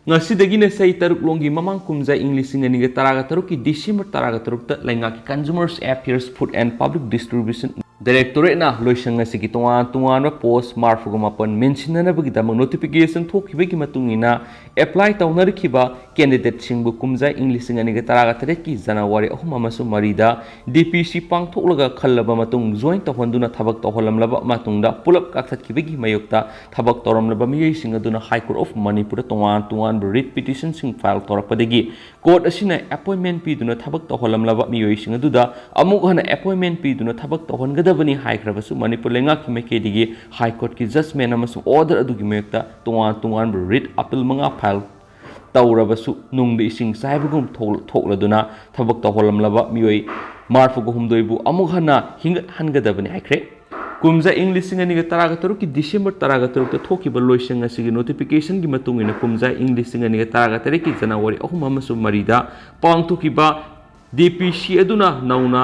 ꯉꯁꯤꯗꯒꯤꯅ ꯆꯍꯤ ꯇꯔꯨꯛ ꯂꯣꯝꯒꯤ ꯃꯃꯥꯡ ꯀꯨꯝꯖꯥ ꯏꯪ ꯂꯤꯁꯤꯡ ꯑꯅꯤꯒ ꯇꯔꯥꯒ ꯇꯔꯨꯛꯀꯤ ꯗꯤꯁꯦꯝꯕꯔ ꯇꯔꯥꯒ ꯇꯔꯨꯛꯇ ꯂꯩꯉꯥꯛꯀꯤ Consumer Affairs, Food and Public Distribution Directorate-ꯅ ꯂꯣꯏꯁꯪ ꯑꯁꯤꯒꯤ ꯇꯣꯉꯥꯟ ꯇꯣꯉꯥꯟꯕ ꯄꯣꯁ ꯃꯔꯤꯐꯨꯒ ꯃꯥꯄꯟ ꯃꯦꯟꯁꯤꯟꯅꯅꯕꯒꯤꯗꯃꯛ ꯅꯣꯇꯤꯐꯤꯀꯦꯁꯟ ꯊꯣꯛꯈꯤꯕꯒꯤ ꯃꯇꯨꯡ ꯏꯟꯅ, ꯑꯦꯄ꯭ꯂꯥꯏ ꯇꯧꯅꯔꯛꯈꯤꯕ ꯀꯦꯟꯗꯤꯗꯦꯠꯁꯤꯡꯕꯨ ꯀꯨꯝꯖꯥ ꯏꯪ ꯂꯤꯁꯤꯡ ꯑꯅꯤꯒ ꯇꯔꯥꯒ ꯇꯔꯦꯠꯀꯤ ꯖꯅꯋꯥꯔꯤ ꯑꯍꯨꯝ ꯑꯃꯁꯨꯡ ꯃꯔꯤꯗ ꯗꯤ ꯄꯤ ꯁꯤ ꯄꯥꯡꯊꯣꯛꯂꯒ ꯈꯜꯂꯕ ꯃꯇꯨꯡ ꯖꯣꯏꯟ ꯇꯧꯍꯟꯗꯨꯅ ꯊꯕꯛ ꯇꯧꯍꯜꯂꯝꯂꯕ ꯃꯇꯨꯡꯗ ꯄꯨꯂꯞ ꯀꯛꯊꯠꯈꯤꯕꯒꯤ ꯃꯥꯌꯣꯛꯇ ꯊꯕꯛ ꯇꯧꯔꯝꯂꯕ ꯃꯤꯑꯣꯏꯁꯤꯡ ꯑꯗꯨꯅ ꯍꯥꯏ ꯀꯣꯔꯠ ꯑꯣꯐ ꯃꯅꯤꯄꯨꯔꯗ ꯇꯣꯉꯥꯟ ꯇꯣꯉꯥꯟꯕ ꯔꯤꯠ ꯄꯤꯇꯤꯁꯟꯁꯤꯡ ꯐꯥꯏꯜ ꯇꯧꯔꯛꯄꯗꯒꯤ ꯀꯣꯔꯠ ꯑꯁꯤꯅ ꯑꯦꯄꯣꯏꯟꯃꯦꯟꯠ ꯄꯤꯗꯨꯅ ꯊꯕꯛ ꯇꯧꯍꯜꯂꯝꯂꯕ ꯃꯤꯑꯣꯏꯁꯤꯡ ꯑꯗꯨꯗ ꯑꯃꯨꯛ ꯍꯟꯅ ꯑꯦꯄꯣꯏꯟꯃꯦꯟꯠ ꯄꯤꯗꯨꯅ ꯊꯕꯛ ꯇꯧꯍꯟꯒꯗꯕꯅꯤ ꯍꯥꯏꯈ꯭ꯔꯕꯁꯨ ꯃꯅꯤꯄꯨꯔ ꯂꯩꯉꯥꯛꯀꯤ ꯃꯥꯏꯀꯩꯗꯒꯤ ꯍꯥꯏ ꯀꯣꯔꯠꯀꯤ ꯖꯖꯃꯦꯟꯠ ꯑꯃꯁꯨꯡ ꯑꯣꯔꯗꯔ ꯑꯗꯨꯒꯤ ꯃꯥꯌꯣꯛꯇ ꯇꯣꯉꯥꯟ ꯇꯣꯉꯥꯟꯕ ꯔꯤꯠ ꯑꯄꯤꯜ ꯃꯉꯥ ꯐꯥꯏꯜ ꯇꯧꯔꯕꯁꯨ ꯅꯨꯡꯗ ꯏꯁꯤꯡ ꯆꯥꯏꯕꯒꯨꯝ ꯊꯣꯛ-, ꯊꯣꯛꯂꯗꯨꯅ ꯊꯕꯛ ꯇꯧꯍꯜꯂꯝꯂꯕ ꯃꯤꯑꯣꯏ ꯃꯔꯤꯐꯨꯒ ꯍꯨꯝꯗꯣꯏꯕꯨ ꯑꯃꯨꯛ ꯍꯟꯅ ꯍꯤꯡꯒꯠꯍꯟꯒꯗꯕꯅꯤ ꯍꯥꯏꯈ꯭ꯔꯦ꯫ ꯀꯨꯝꯖꯥ ꯏꯪ ꯂꯤꯁꯤꯡ ꯑꯅꯤꯒ ꯇꯔꯥꯒ ꯇꯔꯨꯛꯀꯤ ꯗꯤꯁꯦꯝꯕꯔ ꯇꯔꯥꯒ ꯇꯔꯨꯛꯇ ꯊꯣꯛꯈꯤꯕ ꯂꯣꯏꯁꯪ ꯑꯁꯤꯒꯤ ꯅꯣꯇꯤꯐꯤꯀꯦꯁꯟꯒꯤ ꯃꯇꯨꯡ ꯏꯟꯅ ꯀꯨꯝꯖꯥ ꯏꯪ ꯂꯤꯁꯤꯡ ꯑꯅꯤꯒ ꯇꯔꯥꯒ ꯇꯔꯦꯠꯀꯤ ꯖꯅꯋꯥꯔꯤ ꯑꯍꯨꯝ ꯑꯃꯁꯨꯡ ꯃꯔꯤꯗ ꯄꯥꯡꯊꯣꯛꯈꯤꯕ ꯗꯤ ꯄꯤ ꯁꯤ ꯑꯗꯨꯅ ꯅꯧꯅ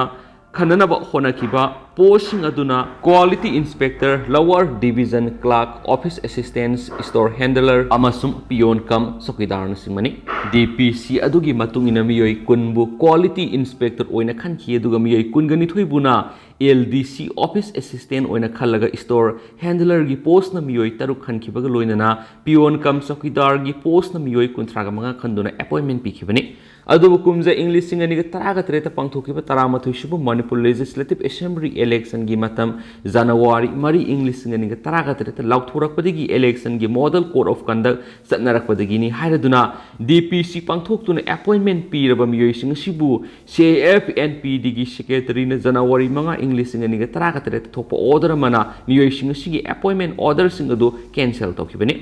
ꯈꯟꯅꯅꯕ ꯍꯣꯠꯅꯈꯤꯕ Postꯁꯤꯡ ꯑꯗꯨꯅ Quality Inspector, Lower Division Clerk, Office Assistant, Store Handler ꯑꯃꯁꯨꯡ Peon cum ꯆꯧꯀꯤꯗꯥꯔꯅꯆꯤꯡꯕꯅꯤ꯫ ꯗꯤ ꯄꯤ ꯁꯤ ꯑꯗꯨꯒꯤ ꯃꯇꯨꯡ ꯏꯟꯅ ꯃꯤꯑꯣꯏ ꯀꯨꯟꯕꯨ Quality Inspector ꯑꯣꯏꯅ ꯈꯟꯈꯤ, ꯑꯗꯨꯒ ꯃꯤꯑꯣꯏ ꯀꯨꯟꯒ ꯅꯤꯊꯣꯏꯕꯨꯅ L D C Office Assistant ꯑꯣꯏꯅ ꯈꯜꯂꯒ Store Handlerꯒꯤ postꯅ ꯃꯤꯑꯣꯏ ꯇꯔꯨꯛ ꯈꯟꯈꯤꯕꯒ ꯂꯣꯏꯅꯅ Peon cum ꯆꯧꯀꯤꯗꯥꯔꯒꯤ postꯅ ꯃꯤꯑꯣꯏ ꯀꯨꯟꯊ꯭ꯔꯥꯒ ꯃꯉꯥ ꯈꯟꯗꯨꯅ appointment ꯄꯤꯈꯤꯕꯅꯤ꯫ ꯑꯗꯨꯕꯨ ꯀꯨꯝꯖꯥ ꯏꯪ ꯂꯤꯁꯤꯡ ꯑꯅꯤꯒ ꯇꯔꯥꯒ ꯇꯔꯦꯠꯇ ꯄꯥꯡꯊꯣꯛꯈꯤꯕ ꯇꯔꯥꯃꯥꯊꯣꯏ ꯁꯨꯕ Manipur Legislative Assembly electionꯒꯤ ꯃꯇꯝ January ꯃꯔꯤ ꯏꯪ ꯂꯤꯁꯤꯡ ꯑꯅꯤꯒ ꯇꯔꯥꯒ ꯇꯔꯦꯠꯇ ꯂꯥꯎꯊꯣꯔꯛꯄꯗꯒꯤ electionꯒꯤ Model Code of Conduct ꯆꯠꯅꯔꯛꯄꯗꯒꯤꯅꯤ ꯍꯥꯏꯔꯗꯨꯅ D P C ꯄꯥꯡꯊꯣꯛꯇꯨꯅ appointment ꯄꯤꯔꯕ ꯃꯤꯑꯣꯏꯁꯤꯡ ꯑꯁꯤꯕꯨ C A F N P Dꯒꯤ secretaryꯅ January ꯃꯉꯥ ꯏꯪ ꯂꯤꯁꯤꯡ ꯑꯅꯤꯒ ꯇꯔꯥꯒ ꯇꯔꯦꯠꯇ ꯊꯣꯛꯄ order ꯑꯃꯅ ꯃꯤꯑꯣꯏꯁꯤꯡ ꯑꯁꯤꯒꯤ appointment orderꯁꯤꯡ ꯑꯗꯨ cancel ꯇꯧꯈꯤꯕꯅꯤ꯫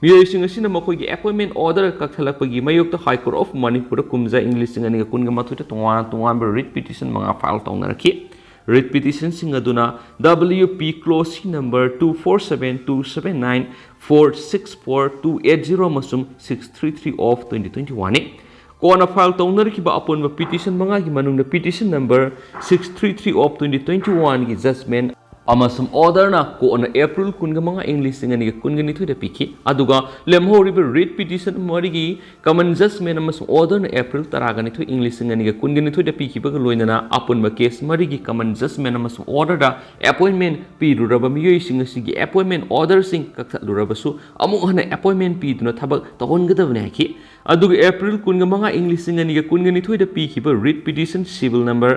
ꯃꯤꯑꯣꯏꯁꯤꯡ ꯑꯁꯤꯅ ꯃꯈꯣꯏꯒꯤ appointment order ꯀꯛꯊꯠꯂꯛꯄꯒꯤ ꯃꯥꯌꯣꯛꯇ High Court of Manipurꯗ ꯀꯨꯝꯖꯥ ꯏꯪ ꯂꯤꯁꯤꯡ ꯑꯅꯤꯒ ꯀꯨꯟꯒ ꯃꯥꯊꯣꯏꯗ ꯇꯣꯉꯥꯟ ꯇꯣꯉꯥꯟꯕ writ petition ꯃꯉꯥ file ꯇꯧꯅꯔꯛꯈꯤ꯫ Writ petitionꯁꯤꯡ ꯑꯗꯨꯅ W P clause number two four seven, two seven nine, four six four, two eight zero ꯑꯃꯁꯨꯡ six three three of twenty twenty-oneꯅꯤ꯫ ꯀꯣꯟꯅ file ꯇꯧꯅꯔꯛꯈꯤꯕ ꯑꯄꯨꯟꯕ petition ꯃꯉꯥꯒꯤ ꯃꯅꯨꯡꯗ petition number six three three of twenty twenty-oneꯒꯤ judgment ꯑꯃꯁꯨꯡ orderꯅ ꯀꯣꯟꯅ April ꯀꯨꯟꯒ ꯃꯉꯥ ꯏꯪ ꯂꯤꯁꯤꯡ ꯑꯅꯤꯒ ꯀꯨꯟꯒ ꯅꯤꯊꯣꯏꯗ ꯄꯤꯈꯤ꯫ ꯑꯗꯨꯒ ꯂꯦꯝꯍꯧꯔꯤꯕ writ petition ꯃꯔꯤꯒꯤ common judgment ꯑꯃꯁꯨꯡ orderꯅ April ꯇꯔꯥꯒ ꯅꯤꯊꯣꯏ ꯏꯪ ꯂꯤꯁꯤꯡ ꯑꯅꯤꯒ ꯀꯨꯟꯒ ꯅꯤꯊꯣꯏꯗ ꯄꯤꯈꯤꯕꯒ ꯂꯣꯏꯅꯅ ꯑꯄꯨꯟꯕ case ꯃꯔꯤꯒꯤ common judgment ꯑꯃꯁꯨꯡ orderꯗ appointment ꯄꯤꯔꯨꯔꯕ ꯃꯤꯑꯣꯏꯁꯤꯡ ꯑꯁꯤꯒꯤ appointment orderꯁꯤꯡ ꯀꯛꯊꯠꯂꯨꯔꯕꯁꯨ ꯑꯃꯨꯛ ꯍꯟꯅ appointment ꯄꯤꯗꯨꯅ ꯊꯕꯛ ꯇꯧꯍꯟꯒꯗꯕꯅꯤ ꯍꯥꯏꯈꯤ꯫ ꯑꯗꯨꯒ April ꯀꯨꯟꯒ ꯃꯉꯥ ꯏꯪ ꯂꯤꯁꯤꯡ ꯑꯅꯤꯒ ꯀꯨꯟꯒ ꯅꯤꯊꯣꯏꯗ ꯄꯤꯈꯤꯕ writ petition civil number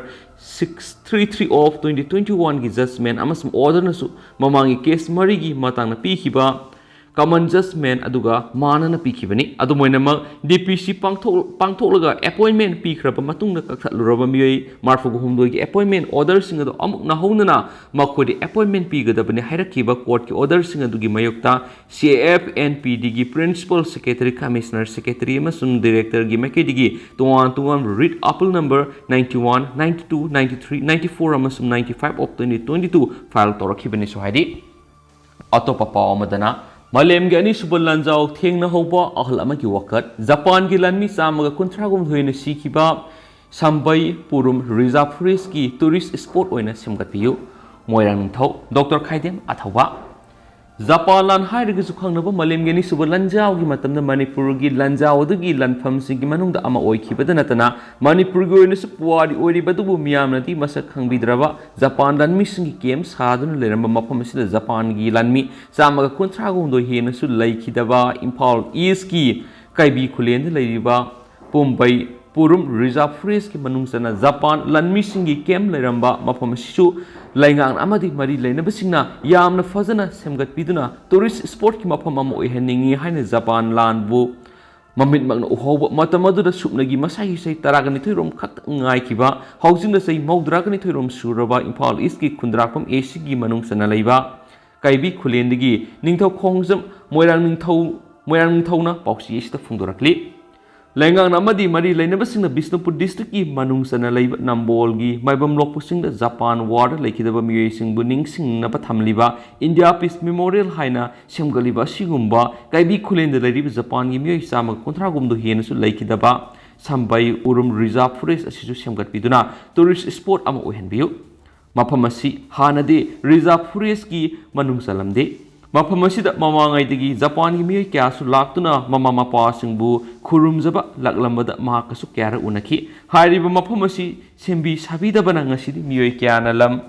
six three three of twenty twenty-oneꯒꯤ judgment ꯑꯃꯁꯨꯡ orderꯅꯁꯨ ꯃꯃꯥꯡꯒꯤ case ꯃꯔꯤꯒꯤ ꯃꯇꯥꯡꯗ ꯄꯤꯈꯤꯕ common judgment ꯑꯗꯨꯒ ꯃꯥꯟꯅꯅ ꯄꯤꯈꯤꯕꯅꯤ꯫ ꯑꯗꯨꯝ ꯑꯣꯏꯅꯃꯛ D P C ꯄꯥꯡꯊꯣꯛ-, ꯄꯥꯡꯊꯣꯛꯂꯒ appointment ꯄꯤꯈ꯭ꯔꯕ ꯃꯇꯨꯡꯗ ꯀꯛꯊꯠꯂꯨꯔꯕ ꯃꯤꯑꯣꯏ ꯃꯔꯤꯐꯨ ꯍꯨꯝꯗꯣꯏꯒꯤ appointment orderꯁꯤꯡ ꯑꯗꯨ ꯑꯃꯨꯛ ꯅꯧꯍꯧꯅꯅ ꯃꯈꯣꯏꯗ appointment ꯄꯤꯒꯗꯕꯅꯤ ꯍꯥꯏꯔꯛꯈꯤꯕ courtꯀꯤ orderꯁꯤꯡ ꯑꯗꯨꯒꯤ ꯃꯥꯌꯣꯛꯇ C A F N P Dꯒꯤ Principal Secretary, Commissioner Secretary ꯑꯃꯁꯨꯡ Directorꯒꯤ ꯃꯥꯏꯀꯩꯗꯒꯤ ꯇꯣꯉꯥꯟ ꯇꯣꯉꯥꯟꯕ writ appeal number ninety-one, ninety-two, ninety-three, ninety-four ꯑꯃꯁꯨꯡ ninety-five of twenty twenty-two file ꯇꯧꯔꯛꯈꯤꯕꯅꯤꯁꯨ ꯍꯥꯏꯔꯤ꯫ ꯑꯇꯣꯞꯄ ꯄꯥꯎ ꯑꯃꯗꯅ, ꯃꯥꯂꯦꯝꯒꯤ ꯑꯅꯤꯁꯨꯕ ꯂꯥꯟꯖꯥꯎ ꯊꯦꯡꯅ ꯍꯧꯕ ꯑꯍꯜ ꯑꯃꯒꯤ ꯋꯥꯀꯠ, ꯖꯄꯥꯟꯒꯤ ꯂꯥꯟꯃꯤ ꯆꯥꯝꯃꯒ ꯀꯨꯟꯊ꯭ꯔꯥ ꯍꯨꯝꯗꯣꯏꯅ ꯁꯤꯈꯤꯕ, ꯁꯝꯕꯩ ꯄꯨꯔꯨꯝ ꯔꯤꯖꯥꯔꯚ ꯐꯣꯔꯦꯁꯀꯤ ꯇꯨꯔꯤꯁ ꯁ꯭ꯄꯣꯠ ꯑꯣꯏꯅ ꯁꯦꯝꯒꯠꯄꯤꯌꯨ꯫ ꯃꯣꯏꯔꯥꯡ ꯅꯤꯡꯊꯧ ꯗꯣꯛꯇꯔ ꯈꯥꯏꯗꯦꯝ ꯑꯊꯧꯕ꯫ ꯖꯄꯥꯟ ꯂꯥꯟ ꯍꯥꯏꯔꯒꯁꯨ ꯈꯪꯅꯕ ꯃꯥꯂꯦꯝꯒꯤ ꯑꯅꯤꯁꯨꯕ ꯂꯥꯟꯖꯥꯎꯒꯤ ꯃꯇꯝꯗ ꯃꯅꯤꯄꯨꯔꯒꯤ ꯂꯥꯟꯖꯥꯎ ꯑꯗꯨꯒꯤ ꯂꯥꯟꯐꯝꯁꯤꯡꯒꯤ ꯃꯅꯨꯡꯗ ꯑꯃ ꯑꯣꯏꯈꯤꯕꯗꯅ ꯅꯠꯇꯅ ꯃꯅꯤꯄꯨꯔꯒꯤ ꯑꯣꯏꯅꯁꯨ ꯄꯨꯋꯥꯔꯤ ꯑꯣꯏꯔꯤꯕ ꯑꯗꯨꯕꯨ ꯃꯤꯌꯥꯝꯅꯗꯤ ꯃꯁꯛ ꯈꯪꯕꯤꯗ꯭ꯔꯕ ꯖꯄꯥꯟ ꯂꯥꯟꯃꯤꯁꯤꯡꯒꯤ ꯀꯦꯝꯞ ꯁꯥꯗꯨꯅ ꯂꯩꯔꯝꯕ ꯃꯐꯝ ꯑꯁꯤꯗ ꯖꯄꯥꯟꯒꯤ ꯂꯥꯟꯃꯤ ꯆꯥꯝꯃꯒ ꯀꯨꯟꯊ꯭ꯔꯥ ꯍꯨꯝꯗꯣꯏ ꯍꯦꯟꯅꯁꯨ ꯂꯩꯈꯤꯗꯕ ꯏꯝꯐꯥꯜ ꯏꯁꯀꯤ ꯀꯩꯕꯤ ꯈꯨꯂꯦꯟꯗ ꯂꯩꯔꯤꯕ ꯄꯨꯝꯕꯩ ꯄꯨꯔꯨꯝ ꯔꯤꯖꯥꯔꯚ ꯐꯣꯔꯦꯁꯀꯤ ꯃꯅꯨꯡ ꯆꯟꯅ ꯖꯄꯥꯟ ꯂꯥꯟꯃꯤꯁꯤꯡꯒꯤ ꯀꯦꯝꯞ ꯂꯩꯔꯝꯕ ꯃꯐꯝ ꯑꯁꯤꯁꯨ ꯂꯩꯉꯥꯛꯅ ꯑꯃꯗꯤ ꯃꯔꯤ ꯂꯩꯅꯕꯁꯤꯡꯅ ꯌꯥꯝꯅ ꯐꯖꯅ ꯁꯦꯝꯒꯠꯄꯤꯗꯨꯅ ꯇꯨꯔꯤꯁ ꯁ꯭ꯄꯣꯠꯀꯤ ꯃꯐꯝ ꯑꯃ ꯑꯣꯏꯍꯟꯅꯤꯡꯏ ꯍꯥꯏꯅ ꯖꯄꯥꯟ ꯂꯥꯟꯕꯨ ꯃꯃꯤꯠꯃꯛꯅ ꯎꯍꯧꯕ ꯃꯇꯝ ꯑꯗꯨꯗ ꯁꯨꯞꯅꯒꯤ ꯃꯁꯥꯒꯤ ꯆꯍꯤ ꯇꯔꯥꯒ ꯅꯤꯊꯣꯏꯔꯣꯝ ꯈꯛꯇ ꯉꯥꯏꯈꯤꯕ, ꯍꯧꯖꯤꯛꯅ ꯆꯍꯤ ꯃꯧꯗ꯭ꯔꯥꯒ ꯅꯤꯊꯣꯏꯔꯣꯝ ꯁꯨꯔꯕ ꯏꯝꯐꯥꯜ ꯏꯁꯀꯤ ꯈꯨꯟꯗ꯭ꯔꯥꯛꯄꯝ ꯑꯦ ꯁꯤꯒꯤ ꯃꯅꯨꯡ ꯆꯟꯅ ꯂꯩꯕ ꯀꯩꯕꯤ ꯈꯨꯂꯦꯟꯗꯒꯤ ꯅꯤꯡꯊꯧ ꯈꯣꯡꯖꯝ ꯃꯣꯏꯔꯥꯡ ꯅꯤꯡꯊꯧ, ꯃꯣꯏꯔꯥꯡ ꯅꯤꯡꯊꯧꯅ ꯄꯥꯎꯆꯦ ꯑꯁꯤꯗ ꯐꯣꯡꯗꯣꯔꯛꯂꯤ꯫ ꯂꯩꯉꯥꯛꯅ ꯑꯃꯗꯤ ꯃꯔꯤ ꯂꯩꯅꯕꯁꯤꯡꯅ ꯕꯤꯁꯅꯨꯄꯨꯔ ꯗꯤꯁꯇ꯭ꯔꯤꯛꯀꯤ ꯃꯅꯨꯡ ꯆꯟꯅ ꯂꯩꯕ ꯅꯝꯕꯣꯜꯒꯤ ꯃꯥꯏꯕꯝ ꯂꯣꯛꯄꯁꯤꯡꯗ ꯖꯄꯥꯟ ꯋꯥꯔꯗ ꯂꯩꯈꯤꯗꯕ ꯃꯤꯑꯣꯏꯁꯤꯡꯕꯨ ꯅꯤꯡꯁꯤꯡꯅꯕ ꯊꯝꯂꯤꯕ ꯏꯟꯗꯤꯌꯥ ꯄꯤꯁ ꯃꯦꯃꯣꯔꯤꯌꯦꯜ ꯍꯥꯏꯅ ꯁꯦꯝꯒꯠꯂꯤꯕ ꯑꯁꯤꯒꯨꯝꯕ ꯀꯩꯕꯤ ꯈꯨꯂꯦꯟꯗ ꯂꯩꯔꯤꯕ ꯖꯄꯥꯟꯒꯤ ꯃꯤꯑꯣꯏ ꯆꯥꯝꯃꯒ ꯀꯨꯟꯊ꯭ꯔꯥ ꯍꯨꯝꯗꯣꯏ ꯍꯦꯟꯅꯁꯨ ꯂꯩꯈꯤꯗꯕ ꯁꯝꯕꯩ ꯎꯔꯨꯝ ꯔꯤꯖꯥꯔꯚ ꯐꯣꯔꯦꯁ ꯑꯁꯤꯁꯨ ꯁꯦꯝꯒꯠꯄꯤꯗꯨꯅ ꯇꯨꯔꯤꯁ ꯁ꯭ꯄꯣꯠ ꯑꯃ ꯑꯣꯏꯍꯟꯕꯤꯌꯨ꯫ ꯃꯐꯝ ꯑꯁꯤ ꯍꯥꯟꯅꯗꯤ ꯔꯤꯖꯥꯔꯚ ꯐꯣꯔꯦꯁꯀꯤ ꯃꯅꯨꯡ ꯆꯜꯂꯝꯗꯦ꯫ ꯃꯐꯝ ꯑꯁꯤꯗ ꯃꯃꯥꯡꯉꯩꯗꯒꯤ ꯖꯄꯥꯟꯒꯤ ꯃꯤꯑꯣꯏ ꯀꯌꯥꯁꯨ ꯂꯥꯛꯇꯨꯅ ꯃꯃꯥ ꯃꯄꯥꯁꯤꯡꯕꯨ ꯈꯨꯔꯨꯝꯖꯕ ꯂꯥꯛꯂꯝꯕꯗ ꯃꯍꯥꯛꯀꯁꯨ ꯀꯌꯥꯔꯛ ꯎꯅꯈꯤ꯫ ꯍꯥꯏꯔꯤꯕ ꯃꯐꯝ ꯑꯁꯤ ꯁꯦꯝꯕꯤ ꯁꯥꯕꯤꯗꯕꯅ ꯉꯁꯤꯗꯤ ꯃꯤꯑꯣꯏ ꯀꯌꯥꯅ ꯂꯝ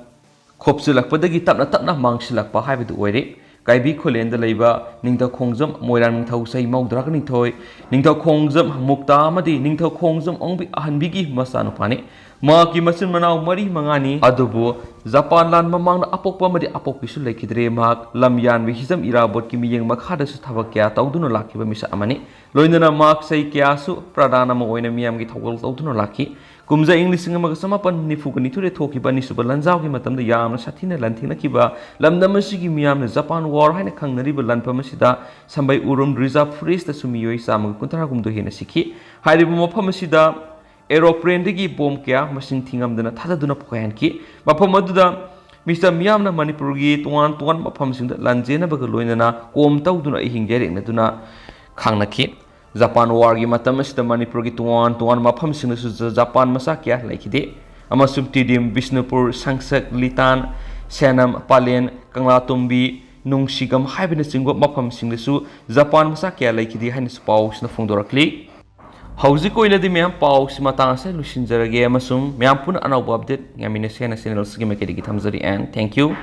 ꯈꯣꯞꯆꯤꯜꯂꯛꯄꯗꯒꯤ ꯇꯞꯅ ꯇꯞꯅ ꯃꯥꯡꯁꯤꯜꯂꯛꯄ ꯍꯥꯏꯕꯗꯨ ꯑꯣꯏꯔꯦ꯫ ꯀꯥꯏꯕꯤ ꯈꯨꯂꯦꯟꯗ ꯂꯩꯕ ꯅꯤꯡꯊꯧ ꯈꯣꯡꯖꯝ ꯃꯣꯏꯔꯥꯡ ꯅꯤꯡꯊꯧ ꯆꯍꯤ ꯃꯧꯗ꯭ꯔꯥꯒ ꯅꯤꯊꯣꯏ, ꯅꯤꯡꯊꯧ ꯈꯣꯡꯖꯝ ꯃꯨꯛꯇꯥ ꯑꯃꯗꯤ ꯅꯤꯡꯊꯧ ꯈꯣꯡꯖꯝ ꯑꯣꯡꯕꯤ ꯑꯍꯟꯕꯤꯒꯤ ꯃꯆꯥꯅꯨꯄꯥꯅꯤ꯫ ꯃꯍꯥꯛꯀꯤ ꯃꯆꯤꯟ ꯃꯅꯥꯎ ꯃꯔꯤ ꯃꯉꯥꯅꯤ, ꯑꯗꯨꯕꯨ ꯖꯄꯥꯟ ꯂꯥꯟ ꯃꯃꯥꯡꯗ ꯑꯄꯣꯛꯄ ꯑꯃꯗꯤ ꯑꯄꯣꯛꯄꯤꯁꯨ ꯂꯩꯈꯤꯗ꯭ꯔꯦ꯫ ꯃꯍꯥꯛ ꯂꯝ ꯌꯥꯟꯕ ꯍꯤꯖꯝ ꯏꯔꯥꯕꯣꯠꯀꯤ ꯃꯤꯠꯌꯦꯡ ꯃꯈꯥꯗꯁꯨ ꯊꯕꯛ ꯀꯌꯥ ꯇꯧꯗꯨꯅ ꯂꯥꯛꯈꯤꯕ ꯃꯤꯁꯛ ꯑꯃꯅꯤ꯫ ꯂꯣꯏꯅꯅ ꯃꯍꯥꯛ ꯆꯍꯤ ꯀꯌꯥꯁꯨ ꯄ꯭ꯔꯙꯥꯟ ꯑꯃ ꯑꯣꯏꯅ ꯃꯤꯌꯥꯝꯒꯤ ꯊꯧꯒꯜ ꯇꯧꯗꯨꯅ ꯂꯥꯛꯈꯤ꯫ ꯀꯨꯝꯖꯥ ꯏꯪ ꯂꯤꯁꯤꯡ ꯑꯃꯒ ꯆꯃꯥꯄꯟ ꯅꯤꯐꯨꯒ ꯅꯤꯊꯣꯏꯗ ꯊꯣꯛꯈꯤꯕ ꯑꯅꯤꯁꯨꯕ ꯂꯥꯟꯖꯥꯎꯒꯤ ꯃꯇꯝꯗ ꯌꯥꯝꯅ ꯁꯥꯊꯤꯅ ꯂꯥꯟꯊꯦꯡꯅꯈꯤꯕ ꯂꯝꯗꯝ ꯑꯁꯤꯒꯤ ꯃꯤꯌꯥꯝꯅ ꯖꯄꯥꯟ ꯋꯥꯔ ꯍꯥꯏꯅ ꯈꯪꯅꯔꯤꯕ ꯂꯥꯟꯐꯝ ꯑꯁꯤꯗ ꯁꯝꯕꯩ ꯎꯔꯨꯝ ꯔꯤꯖꯥꯔꯚ ꯐꯣꯔꯦꯁꯇꯁꯨ ꯃꯤꯑꯣꯏ ꯆꯥꯝꯃꯒ ꯀꯨꯟꯊ꯭ꯔꯥ ꯍꯨꯝꯗꯣꯏ ꯍꯦꯟꯅ ꯁꯤꯈꯤ꯫ ꯍꯥꯏꯔꯤꯕ ꯃꯐꯝ ꯑꯁꯤꯗ ꯑꯦꯔꯣꯄ꯭ꯂꯦꯟꯗꯒꯤ ꯕꯣꯝ ꯀꯌꯥ ꯃꯁꯤꯡ ꯊꯤꯉꯝꯗꯅ ꯊꯥꯗꯗꯨꯅ ꯄꯣꯈꯥꯏꯍꯟꯈꯤ꯫ ꯃꯐꯝ ꯑꯗꯨꯗ ꯃꯤꯁꯇꯔ ꯃꯤꯌꯥꯝꯅ ꯃꯅꯤꯄꯨꯔꯒꯤ ꯇꯣꯉꯥꯟ ꯇꯣꯉꯥꯟꯕ ꯃꯐꯝꯁꯤꯡꯗ ꯂꯥꯟꯖꯦꯟꯅꯕꯒ ꯂꯣꯏꯅꯅ ꯀꯣꯝ ꯇꯧꯗꯨꯅ ꯑꯍꯤꯡ ꯌꯥꯏꯔꯦꯛꯅꯗꯨꯅ ꯈꯥꯡꯅꯈꯤ꯫ ꯖꯄꯥꯟ ꯋꯥꯔꯒꯤ ꯃꯇꯝ ꯑꯁꯤꯗ ꯃꯅꯤꯄꯨꯔꯒꯤ ꯇꯣꯉꯥꯟ ꯇꯣꯉꯥꯟꯕ ꯃꯐꯝꯁꯤꯡꯗꯁꯨ ꯖ-, ꯖꯄꯥꯟ ꯃꯆꯥ ꯀꯌꯥ ꯂꯩꯈꯤꯗꯦ꯫ ꯑꯃꯁꯨꯡ ꯇꯤꯗꯤꯝ, ꯕꯤꯁꯅꯨꯄꯨꯔ, ꯁꯪꯁꯛ, ꯂꯤꯇꯥꯟ, ꯁꯦꯅꯝ, ꯄꯥꯂꯦꯟ, ꯀꯪꯂꯥꯇꯣꯡꯕꯤ, ꯅꯨꯡꯁꯤꯒꯝ ꯍꯥꯏꯕꯅꯆꯤꯡꯕ ꯃꯐꯝꯁꯤꯡꯗꯁꯨ ꯖꯄꯥꯟ ꯃꯆꯥ ꯀꯌꯥ ꯂꯩꯈꯤꯗꯦ ꯍꯥꯏꯅꯁꯨ ꯄꯥꯎꯁꯤꯅ ꯐꯣꯡꯗꯣꯔꯛꯂꯤ꯫ ꯍꯧꯖꯤꯛꯀꯤ ꯑꯣꯏꯅꯗꯤ ꯃꯌꯥꯝ ꯄꯥꯎꯁꯤ ꯃꯇꯥꯡ ꯑꯁꯤꯗ ꯂꯣꯏꯁꯤꯟꯖꯔꯒꯦ ꯑꯃꯁꯨꯡ ꯃꯌꯥꯝ ꯄꯨꯟꯅ ꯑꯅꯧꯕ update ꯉꯥꯏꯃꯤꯟꯅꯁꯦ ꯍꯥꯏꯅ channel ꯑꯁꯤꯒꯤ ꯃꯥꯏꯀꯩꯗꯒꯤ ꯊꯝꯖꯔꯤ, and thank you꯫